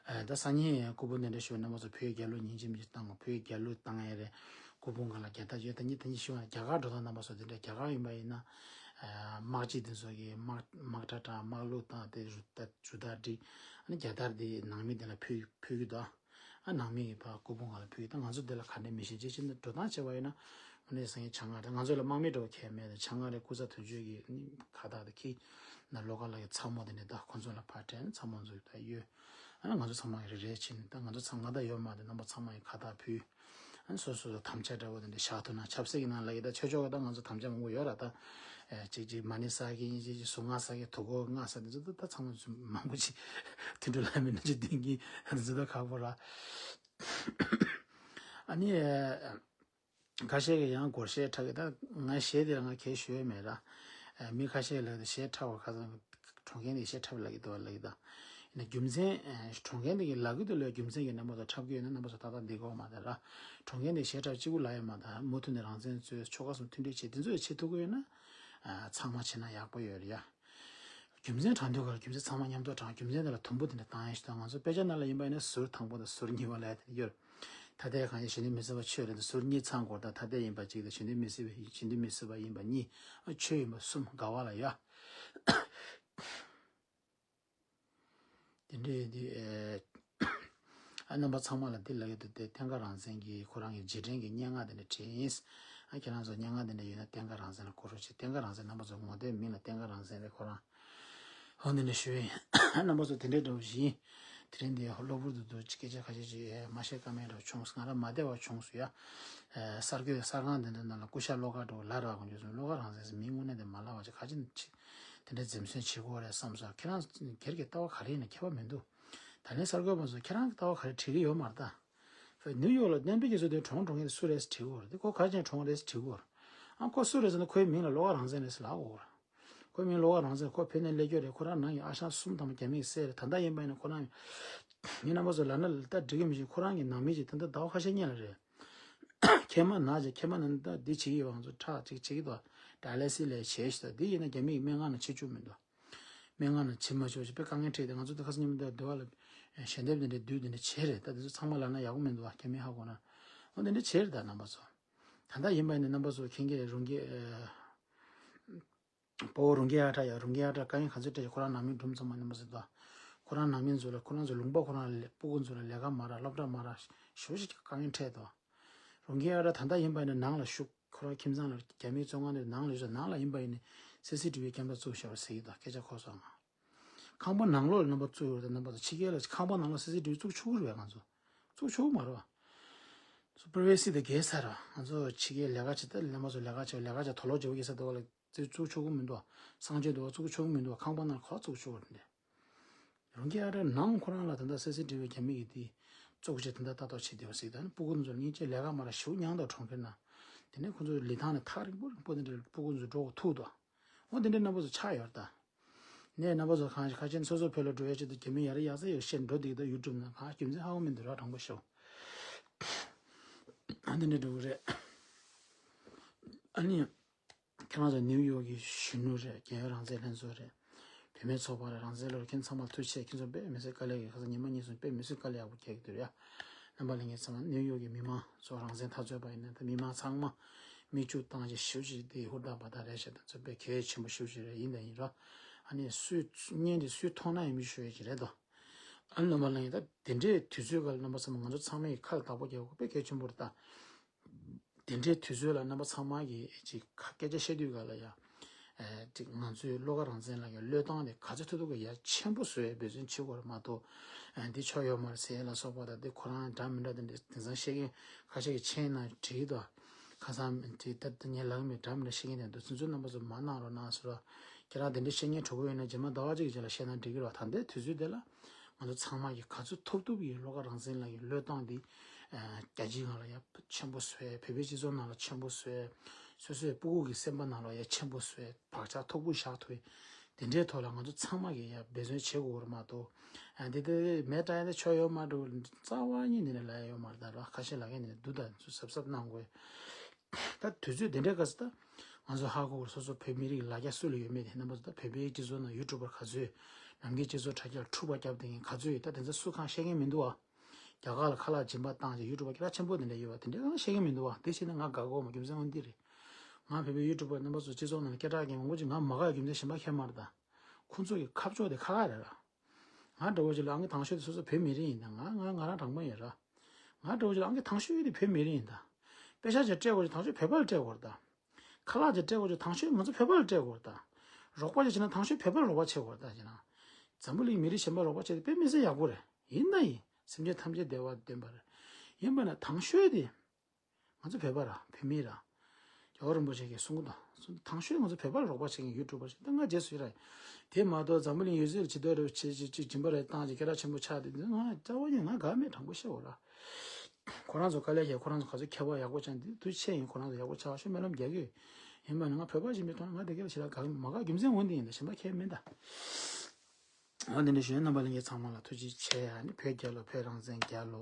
ཨ་ད་སང་ཉིན་སྐུ་ཕུང་དེ་འདྲ་ཞུ་བའི་རྣམ་པ་ཚོ་བོད་རྒྱལ་གླུ་ཉིན་གཅིག་མིན་གཅིག་བཏང་། བོད་རྒྱལ་གླུ་བཏང་ཡ་རེད། སྐུ་ཕུང་སྒང་ལ་རྒྱལ་དར་ཡོད། ད་ཉིན་ད་ཉིན་ཞུ་བ་རྒྱ་གར་འགྲོ་སྟངས་རྣམ་པ་ཚོ་དེ་འདྲ་རྒྱ་གར་ཡིན་པ་ཡིན་ན། ཨ་དམག་སྤྱི་དེ་ཚོ་གི་དམག་དམག་གྲ་དྲངས། དམག་གླུ་བཏང་། དེ་རུ་ད་རུ་དར་བསྒྲིགས། ཨ་ནི་རྒྱལ་དར་དེ་ནང་མི་དེ་ལ་ཕུལ་ཕུལ་གི་འདུག་ཨ་ནང་མི་གི་ཕར་སྐུ་ཕུང་སྒང་ལ་ཕུལ་གི། ད་ང་ཚོ་དེ་ལ་ག་འདྲ་མི་ཤེས། ཅི་ཕྱིན་འགྲོ་སྟངས་བྱས་པ་ཡིན་ན་དངོས་གནས་སང་ཉིན་བྱ་དངོས་རེད། ང་ཚོ་ལ་དམག་མི་འདྲ་བོ་ཁྱད་མེད་དེ། བྱ་དངོས་རེད། སྐུ་ཚ་དོན་གཅོད་ཀྱི་ཁ་བཏགས་དེ་ཁྱེར་ནས་བློ་དགའ་ལགས་ཀྱི་ཚ་མོ་དེ་འདྲ་ད་ཁོ་ཚོ་ལ་ཕར་སྤྲད་ནས་ཚ་མོ་ཚོ་ད་གཡོལ། ཨ་ང་ཚོ་ཚང་མ་གི་རེ་རེ་བྱས་ནས། ད་ང་ཚོ་ཚང་མ་ད་ཡོད་མ་རེད། རྣམ་པ་ཚང་མ་གི་ཁ་བཏགས་ཕུལ། ཨ་སོ་སོ་དམ་བཅའ་འདྲ་བོ་དེ་འདྲ་བཞག་ཐུབ་ན། ཆབ་སྲིད་ཀྱི་ནང་ལ་ཡི་ད་ཆོས་ཕྱོགས་ཀྱི་ད་ང་ཚོ་དམ་བཅའ་མང་པོ་ཡོད་ར། ད་ཨེ་གཅིག་གཅིག་མ་ཎི་བསགས་མཁན་ཡིན། གཅིག་གཅིག་གཟུངས་སྔགས་བསགས་མཁན། དུག་སྐོར་སྔགས་བསགས་དེ་ཚོ་ད་ད་ཚང་མ་ཚོ་མང་པོ་ཅིག་དུད་འགྲོ་ལྷ་མི་སྣ་ཆོས་སྡིངས་ཀྱི་དེ་ཚོ་ད་ཁག་པོ་ར། ཨ་ནི་ཨེ། ཁ་ཤས་ཀྱིས་ཡང་སྒོར་གཞས་འཁྲབ་ཀྱི། ད་ང་གཞས་དེ་ལ་ང་གས་ཞུ་ཡས་མེད་ར། ཨ་མི་ཁ་ཤས་ལ་གཞས་འཁྲབ་པ་ཁ་སང་གྲོངས་མཁན་དེ་གཞས་འཁྲབ་ལབ་ཀྱི་འདུག་ལབ་ཀྱི། ད་ཡིན་ན་རྒྱུ་མཚན་ཨ་གྲོངས་མཁན་དེ་གི་ལབ་ཀྱི་འདུག་ལབ། རྒྱུ་མཚན་གྱི་རྣམ་པ་ཚོ་འཁྲབ་ཀྱི་ཡོད་ན་རྣམ་པ་ཚོ་ཏག་ཏག་འདི་གོ་མ་ད་ར། གྲོངས་མཁན་དེ་གཞས་འཁྲབ་གཅིག་པུ་ལབ་ཡས་མ་ད། མུ་མཐུད་ནས་རང་བཙན་རྩོད། ཆོལ་ཁ་གསུམ་མཐུན་སྒྲིལ་བྱེད། དེ་ཚོ་ཡང་བྱེད་ཐུབ་ཀྱི་ཡོད་ན་ཨ་ཚང་མ་བྱེད་ན་ཡག་པོ་ཡོད་རེད་ཡ། རྒྱུ་མཚན་དྲང་དུས་ག་ལ་རྒྱུ་མཚན་ཚང་མ་མཉམ་དུ་དྲང་། རྒྱུ་མཚན་དེ་ལ་དུམ་བུ་དེ་འདྲ་བཏང་ཡ་ཞིག་དང་། ང་ཚོ་དཔེ་ཆ་ནང་ལ་ཡིན་པ་ཡིན་ན་ཟུར་དང་པོ་དང་ཟུར་གཉིས་པ་ལབ་ཡ་དེ་འདྲ་ཡོད། ཐ་དད་གང་ཡིན་གཞན་དོན་མི་སྲིད་པ་ཆོས་རེད་དང་། ཟུར་གཉིས་ཚང་དགོས་དང་། ཐ་དད་ཡིན་པ་གཅིག་དང་གཞན་དོན་མི་སྲིད་པ་གཞན་དོན་མི་སྲིད་པ་ཡིན་པ་གཉིས། ཨ་ཆོས་ཡིན་པ་གསུམ། དགའ་བ་ལ་ཡ། དེ་འདྲའི་དེ་ཨེ། ཨ་རྣམ་པ་ཚང་མ་ལ་འདི་ལབ་ཡོད་དེ། བསྟན་དགའ་རང་བཙན་གྱིས་ཁོ་རང་གི་རྗེས་དྲན་གྱི་སྙན་ངག་དེ་འདྲ་བྲིས་ཡིན། ཨ་ཁྱེད་རང་ཚོ་སྙན་ངག་དེ་འདྲ་ཡོད་ན་བསྟན་དགའ་རང་བཙན་ལ་བསྐུར་རོགས་བྱེད། བསྟན་དགའ་རང་བཙན་རྣམ་པ་ཚོ་ངོ་དེབ་མིང་ལ་བསྟན་དགའ་རང་བཙན་རེད་ཁོ་རང་། ཧོ་འདི་འདྲ་ཞུ་ཡིན། རྣམ་པ་ཚོ་དེ་འདྲའི་འདྲ་བོ་ཞིག་ཡིན། དེ་རིང་འདི་གློ་བུར་དུ་འདུག་སྐད་ཆ་ཁ་ཤས་ཅིག་མ་བཤད་ཀ་མེད་འདྲ་བོ་བྱུང་སོང་། ང་རང་མ་བདེ་བ་བྱུང་སོང་ཡ། ཨ་གསར་འགོད་གསར་ཁང་དེ་འདྲ་ནང་ལ་སྐུ་ཞབས་བློ་དགའ་འདྲ་བོ་ལབ་ར་གོ་འཇོག་སོང་། བློ་དགའ་རང་བཙན་ཟེར་མིང་དངོས་གནས་དེ་མ་ལབ་པ་ཅིག་ག་ཅི་ཅིག་དེ་འདྲའི་འཛེམ་ཟོན་བྱེད་དགོས་རེད་བསམ་སོང་། ཁྱེད་རང་སྒེར་གྱི་ལྟ་བ་ག་རེ་ཡིན་ན་ཁྱད་པར་མི་འདུག་ད་ལན་གསར་འགོད་པ་ཚོ་ཁྱེད་རང་གི་ལྟ་བ་ག་རེ་བྲིས་ཀྱི་ཡོད་མ་རེད་ད། ནིའུ་ཡོག་ལ་གནས་སྤོས་རྒྱལ་ཚོགས་དེ་གྲོངས་གྲོངས་མཁན་དེ་སུ་རེད་ཟེར་དྲི་གི་ཡོད་རེད་དེ། ཁོ་ག་རེ་བྱས་གྲོངས་རེད་ཟེར་དྲི་གི་ཡོད་རེད། ཨ་ཁོ་སུ་རེད་ཟེར་ན་ཁོའི་མིང་ལ་བློ་དགའ་རང་བཙན་རེད་ཟེར་ལབ་དགོས་རེད། ཁོའི་མིང་བློ་དགའ་རང་བཙན། ཁོ་བོད་ནས་སླེབས་རྒྱུ་རེད། ཁོ་རང་ནང་གི་ཨ་ཞང་གསུམ་ཐམ་པ་རྒྱ་མིས་བསད་རེད། ད་ལྟ་ཡིན་པ་ཡིན་ན་ཁོ་རང་ངས་རྣམ་པ་ཚོ་ལབ་ན་ད་འགྲིག་གི་མི་ཤེས། ཁོ་རང་གི་ནང་མི་ཅིག་ད་ལྟ་ཟླ་བ་ཁ་ཤས་སྔོན་ལ་རེད། མཁལ་མ་ན་ཅིག་མཁལ་མ་ན་ད་འདི་བྱེད་ཀྱི་ཡོད། ང་ཚོ་ཁྲག་ཅིག་བྱེད་ཀྱི་འདུག་ཌ་ཡ་ལི་སི་ལས་བྱས་ཤིག་ད་འདི་ཡིན་ན་རྒྱ་མི་གི་སྨན་ཁང་ནང་བྱེད་བཅུག་མི་འདུག་སྨན་ཁང་ནང་བྱེད་མ་ཆོག་ཅིག་དཔེ་དཀའ་ངལ་འཕྲད་དེ། ང་ཚོ་ད་ཁ་སང་ཉིན་མོ་འདིར་འདི་བ་ལ་ཞལ་འདེབས་འདི་འདྲའི་བསྡུས་འདི་འདྲ་བྱས་རེད། ད་འདི་ཚོ་ཚང་མ་ལབ་ན་ཡག་པོ་མི་འདུག་བ། རྒྱ་མི་ཧ་གོ་ན། འོ་འདི་འདྲ་བྱས་རེད། ད་རྣམ་པ་ཚོ་ད་ལྟ་ཡིན་པ་ཡིན་ན་རྣམ་པ་ཚོ་མཁྱེན་གྱི་རེད། རུང་གི་ཨ། སྤོ་བོ་རུང་གི་ཨ་ཁྲ་ཡ། རུང་གི་ཨ་ཁྲ་དཀའ་ངལ་ག་ཚོད་འཕྲད་ཀྱི། ཁོ་རང་ནང་མི་སྒྲུང་ཚང་མ་རྣམ་པ་ཚོ་ད། ཁོ་རང་ནང་མི་ཚོ་ལ་ཁོ་རང་ཚོ་ལུང་པ་ཁོ་རང་ལ་སྤུ་གུ་ཚོ་ལ་ལས་ཀ་མ་རག་སློབ་གྲྭ་མ་རག་ཞེ་པོ་ཅིག་དཀའ་ངལ་འཕྲད་དོ། རུང་གི་ཨ་ཁྲ་ད་ལྟ་ཡིན་པ་ཡིན་ན་ནང་ལ་བཞུགས། ཁོ་རང་ཁྱིམ་ཚང་ལ་རྒྱ་མིའི་བཙོན་ཁང་དེ་ནང་ལ་བཞུགས། ནང་ལ་ཡིན་པ་ཡིན་ན་སི་སི་ཊི་ཝི་ཀེམ་ར་བཙུགས་བཞག་པ་ཟེར་གྱི་འདུག་སྐད་ཆ་གོ་སོང་ང་། ཁང་པ་ནང་ལོགས་ལ་རྣམ་པ་བཙུགས་ཡོད་རེད། རྣམ་པ་ཚོ་ཕྱི་རྒྱལ་ལ་ཁང་པ་ནང་ལོགས་སི་སི་ཊི་ཝི་བཙུགས་ཆོག་གི་རེད་པས། ང་ཚོ་བཙུགས་ཆོག་གི་མ་རེད་པ། སོ་པི་རའི་ཝེ་སི་དེ་རྒྱལ་ས་རེད་པ། ང་ཚོ་ཕྱི་རྒྱལ་ལས་ཀ་བྱེད་ད་རྣམ་པ་ཚོ་ལས་ཀ་བྱེད་ལས་ཀ་བྱེད་དུག་ལོག་བྱེད་པ་ཡིན་ས་དེ་བ་ལ་བཙུགས་ཆོག་གི་མི་འདུག་པ། གསང་སྤྱོད་དེ་བ་བཙུགས་ཆོག་གི་མི་འདུག་པ། ཁང་པ་ནང་ལ་ག་བཙུགས་ཆོག་རེད་འདི། རང་རྒྱལ་ཨ་རའི་ནང་ཁོ་རང་ལ་ད་ལྟ་སི་སི་ཊི་ཝི་རྒྱ་མི་གིས་དེ་བཙུགས་བྱས་ད་ལྟ་ལྟ་རྟོག་བྱེད་བསྡད་པ་ཟིག་ད་ནི་སྤུ་གུ་ཚོ་སྙིང་རྗེ་ལས་ཀ་མ་རག་ཞེ་པོ་མྱངས་འདུག་གྲོང་ཁྱེར་ནང་། དེ་ནས་ཁོ་ཚོ་ལི་ཐང་ནས་ཐག་རིང་པོ་རིང་པོ་དེ་འདྲ་སྤུ་གུ་ཚོ་འགྲོ་དགོས་ཐུག་འདུག་འོ་དེ་འདྲའི་རྣམ་པ་ཚོ་ཆགས་ཡོད་རེད་ད། ནས་རྣམ་པ་ཚོ་གང་ཞིག་ཁ་ཆེན་སོ་སོ་བོད་ལ་འགྲོ་ཡ་ཆེད་དུ་རྒྱ་མི་ཡར་ཡག་ས་ཡོད་བཤད་འགྲོ་འདུག་ད་ཡུ་ཊུབ་ནང་གང་རྒྱུ་མཚན་ཧ་གོ་མི་འདུག་ར། དྲང་པོ་ཤོད། ཨ་འདི་འདྲ་འགྲོ་གི་རེད། ཨ་ནི། ཁྱེད་རང་ཚོ་ནིའུ་ཡོག་གི་གཞོན་ནུ་རེད། རྒྱལ་ཡོངས་རང་བཙན་ལྷན་ཚོགས་རེད། བུད་མེད་ཚོགས་པ་རེད། རང་བཙན་སློབ་ཁྱེད་ཚང་མ་ཐུགས་རྗེ་ཆེ། ཁྱེད་ཚོ་དཔེ་མི་སྲིད་དཀའ་ལས་ཀྱི་ཁ་སང་ཉི་མ་གཉིས་གསུམ་དཔེ་མི་སྲིད་དཀའ་ལས་ཡག་པོ་རྒྱག་གི་འདུག་ར། རྣམ་པ་ལྷན་རྒྱས་ཚང་མ་ནིའུ་ཡོག་གི་མི་མང་ཚོ་རང་བཙན་འཐབ་རྩོད་པ་ཡིན་ན་ད་མི་མང་ཚང་མ་མིག་ཆུ་བཏང་བྱས་ཞེ་པོ་ཅིག་དེ་ཧུར་ཐག་འབད་ཐག་རེད་བྱས་ད་ཚོ་དཔེ་གལ་ཆེན་པོ་ཞེ་པོ་ཅིག་རེད། ཡིན་དང་ཡིན་ར། ཨ་ནི་སུས་བརྙན་དེ་སུས་མཐོང་ན་ཡང་མི་ཞུ་ཡ་ཅིག་རེད་དོ། ཨ་ནི་རྣམ་པ་ལྷན་རྒྱས་ད་དེ་འདྲའི་དུས་ཚོད་ཀ་ལ་རྣམ་པ་ཚང་མ་ང་ཚོ་ཚང་མས་ཁ་ལ་བདག་པོ་རྒྱག་དགོས་དཔེ་གལ་ཆེན་པོ་རེད་ད། དེ་འདྲའི་དུས་ཚོད་ལ་རྣམ་པ་ཚང་མ་གིས་ཅིག་ཁ་སྐད་ཆ་བཤད་དུས་ག་ལ་ཡ། ཨེ་ཅིག་ང་ཚོའི་བློ་དགའ་རང་བཙན་ལགས་ཀྱི་བློས་བཏང་དེ་ག་ཚོད་ཐུབ་ཐུབ་ཀྱི་ཡ་ཆེན་པོ་བཟོ་ཡའི་འབད་བརྩོན་བྱེད་དགོས་རེད་མ་གཏོགས། ཨེ་འདི་ཆོ་ཡོད་མ་རེད་ཟེར་ཡ་ལ་སོགས་པ་དང་། འདི་ཁོ་རང་འདྲ་མི་འདྲ་དེ་འདྲ་དེང་སང་བཤད་མཁན་ཁ་ཤས་ཀྱི་མཆན་ནང་བྲིས་དང་། ཁ་སང་དེ་ད་ལྟ་ངས་ལབ་མེད་འདྲ་མི་འདྲ་བཤད་མཁན་དེ་འདུག་ཚུན་ཚོད་རྣམ་པ་ཚོ་མ་གནང་རོགས་གནང་ཟེར་རོགས། ཁྱེད་རང་དེ་འདྲ་བཤད་མཁན་གྲོགས་པོ་ཡོད་ན་རྗེས་མ་ཟླ་བ་གཅིག་གི་རྗེས་ལ་བཤད་ན་འགྲིག་གི་རེད་བ། ད་ལྟའི་དུས་ཚོད་དེ་ལ་ང་ཚོ་ཚང་མ་གིས་ག་ཚོད་ཐུབ་ཐུབ་ཀྱིས་བློ་དགའ་རང་བཙན་ལགས་ཀྱི་བློས་བཏང་འདི་རྒྱལ་སྤྱིའི་ངང་ལ་ཡ་ཆེན་པོ་བཟོ་ཡ། བོད་པའི་སྤྱི་ཚོགས་ནང་ལ་ཆེན་པོ་བཟོ་ཡ། སོ་སོའི་སྤུ་གུ་གི་སེམས་པ་ནང་ལ་ཡ་ཆེན་པོ་བཟོ་ཡ། བག་ཆགས་མཐུག་པོ་བཞག་ཐུབ་ཡ། དེ་འདྲའི་ཐོག་ལ་ང་ཚོ་ཚང་མ་གིས་ཡ་འབད་བརྩོན་བྱེད་དགོས་རེད་མ་གཏོགས། ཨ་འདི་ལྟ་མེ་སྲེག་ཡ་དེ་ཆོ་ཡོད་མ་འགྲོ། རྩ་བ་ཉིད་ནས་ལབ་ཡ་ཡོད་མ་རེད། ད་ར་ཁ་ཤས་ལབ་མཁན་དེ་འདུག་ད་ཚོ་གཟབ་གཟབ་གནང་དགོས། ད་དུས་ཚོད་དེ་འདྲའི་སྐབས་སུ་ད་ང་ཚོ་ཧ་གོ་དགོས། སོ་སོ་བོད་མི་རིགས་ལ་རྒྱ་སུ་ལ་ཡོད་མེད་དེ། རྣམ་པ་ཚོ་ད་བོད་པའི་སྤྱི་ཚོགས་ནང་ཡུ་ཊུབ་པར་ག་ཚོད་ཡོད། ནམ་རྒྱུན་སྤྱི་ཚོགས་དྲ་རྒྱར་འཁྲུག་པ་བརྒྱབ་བསྡད་མཁན་ག་ཚོད་ཡོད། ད་དེ་ཚོ་སུ་གང་བཤད་མཁན་མི་འདུག་ཨ། རྒྱ་གར་ལ་ཁ་ལག་སྦྱིན་པ་བཏང་བྱས་ཡུ་ཊུབ་པར་སྐད་གྲགས་ཆེན་པོ་དེ་འདྲ་ཡོད་པ་དེ་འདྲའི་གང་བཤད་མཁན་མི་འདུག་ཨ། དེ་བྱས་ན་ང་དགའ་གོ་མ། རྒྱུ་མཚན་འོ་འདི་རེད། ང་བོད་པའི་ཡུ་ཊུབ་པར་རྣམ་པ་ཚོ་སྤྱི་ཚོགས་ནང་ལ་སྐད་གྲགས་མཁན་མང་པོ་ཅིག་ང་མ་དགའ་རྒྱུ་མཚན་གཞན་པ་ཁྱད་མ་རེད། ད་ཁོང་ཚོ་གི་ཁ་ཕྱོགས་དེ་ཁ་ཁ་རེད་ར། ང་འདྲ་བོ་ཅིག་ལ་ཨང་ཀི་དང་ཤོས་དེ་སོ་སོ་བོད་མི་རིགས་ཡིན་ད། ང་ང་ང་རང་དྲང་པོ་ཡིན་ར། ང་འདྲ་བོ་ཅིག་ལ་ཨང་ཀི་དང་ཤོས་དེ་བོད་མི་རིགས་ཡིན་ད། པེ་ཤག་ཅིག་སྤྲད་དགོས་ཅིག་དང་ཤོས་བོད་པ་ལ་སྤྲད་དགོས་རེད་ད། ཁ་ལག་ཅིག་སྤྲད་དགོས་ཅིག་དང་ཤོས་ང་ཚོ་བོད་པ་ལ་སྤྲད་དགོས་རེད་ད། རོགས་པ་ཅིག་བྱེད་ན་དང་ཤོས་བོད་པ་ལ་རོགས་པ་བྱེད་དགོས་རེད་ད། བྱས་ན་འཛམ་བུ་གླིང་མི་རིགས་གཞན་པ་ལ་རོགས་པ་བྱས་ཏེ་དཔེ་མི་སྲིད་ཡག་པོ་རེད། ཡིན་ད་ཡིན། སེམས་ཅན་ཐམས་ཅད་བདེ་བ་ལྡན་པ་རེད། ཡིན་པ་ན་དང་ཤོས་དེ་ང་ཚོ་བོད་པ་ར། བོད་མི་ར། རྒྱལ་བ་རིན་པོ་ཆེ་གིས་གསུང་གི་འདུག་དང་ཤོས་ང་ཚོ་བོད་པ་ལ་རོགས་པ་བྱེད་མཁན་ཡུ་ཊུབ་པར་ཞིག་ད་ང་རྗེས་སུ་ཡི་ར། དེ་མ་གཏོགས་འཛམ་བུ་གླིང་ཡོད་ཚད་ལ་ཇི་ལྟར་རེ་བྱེད་ཅིག་ཅིག་སྦྱིན་པ་རེ་བཏང་ཅིག་སྐད་གྲགས་ཆེན་པོ་ཆགས་དེ་འདི་ང་རྩ་བ་ཉིད་ང་དགའ་མེད། དྲང་པོ་བཤད་འོ་ར། ཁོ་རང་ཚོ་དཀའ་ལས་བརྒྱབ། ཁོ་རང་ཚོ་ག་ཚོད་མཁས་པ་ཡག་པོ་ཅན་འདི་དུས་ཆེ་ཡིན། ཁོ་རང་ཚོ་ཡག་པོ་ཆགས་ཤོག་སྨོན་ལམ་རྒྱག་གི་ཡོད། ཡིན་པ་ནི་ང་བོད་པ་ཞིག་མེད་དོན་ང་དེ་སྐད་ལ་ཞེ་དྲག་དགའ་མ་དགའ་རྒྱུ་མཚན་འོ་འདི་ཡིན་ད། གཞན་པ་ཁྱད་མེད་ད། འོ་འདི་འདྲ་ཞུ་ཡ། རྣམ་པ་ལྷན་རྒྱས་ཚང་མ་ལ་ཐུགས་རྗེ་ཆེ། ཨ་ནི་བོད་རྒྱལ་ལོ། བོད་རང་བཙན་རྒྱལ་ལོ།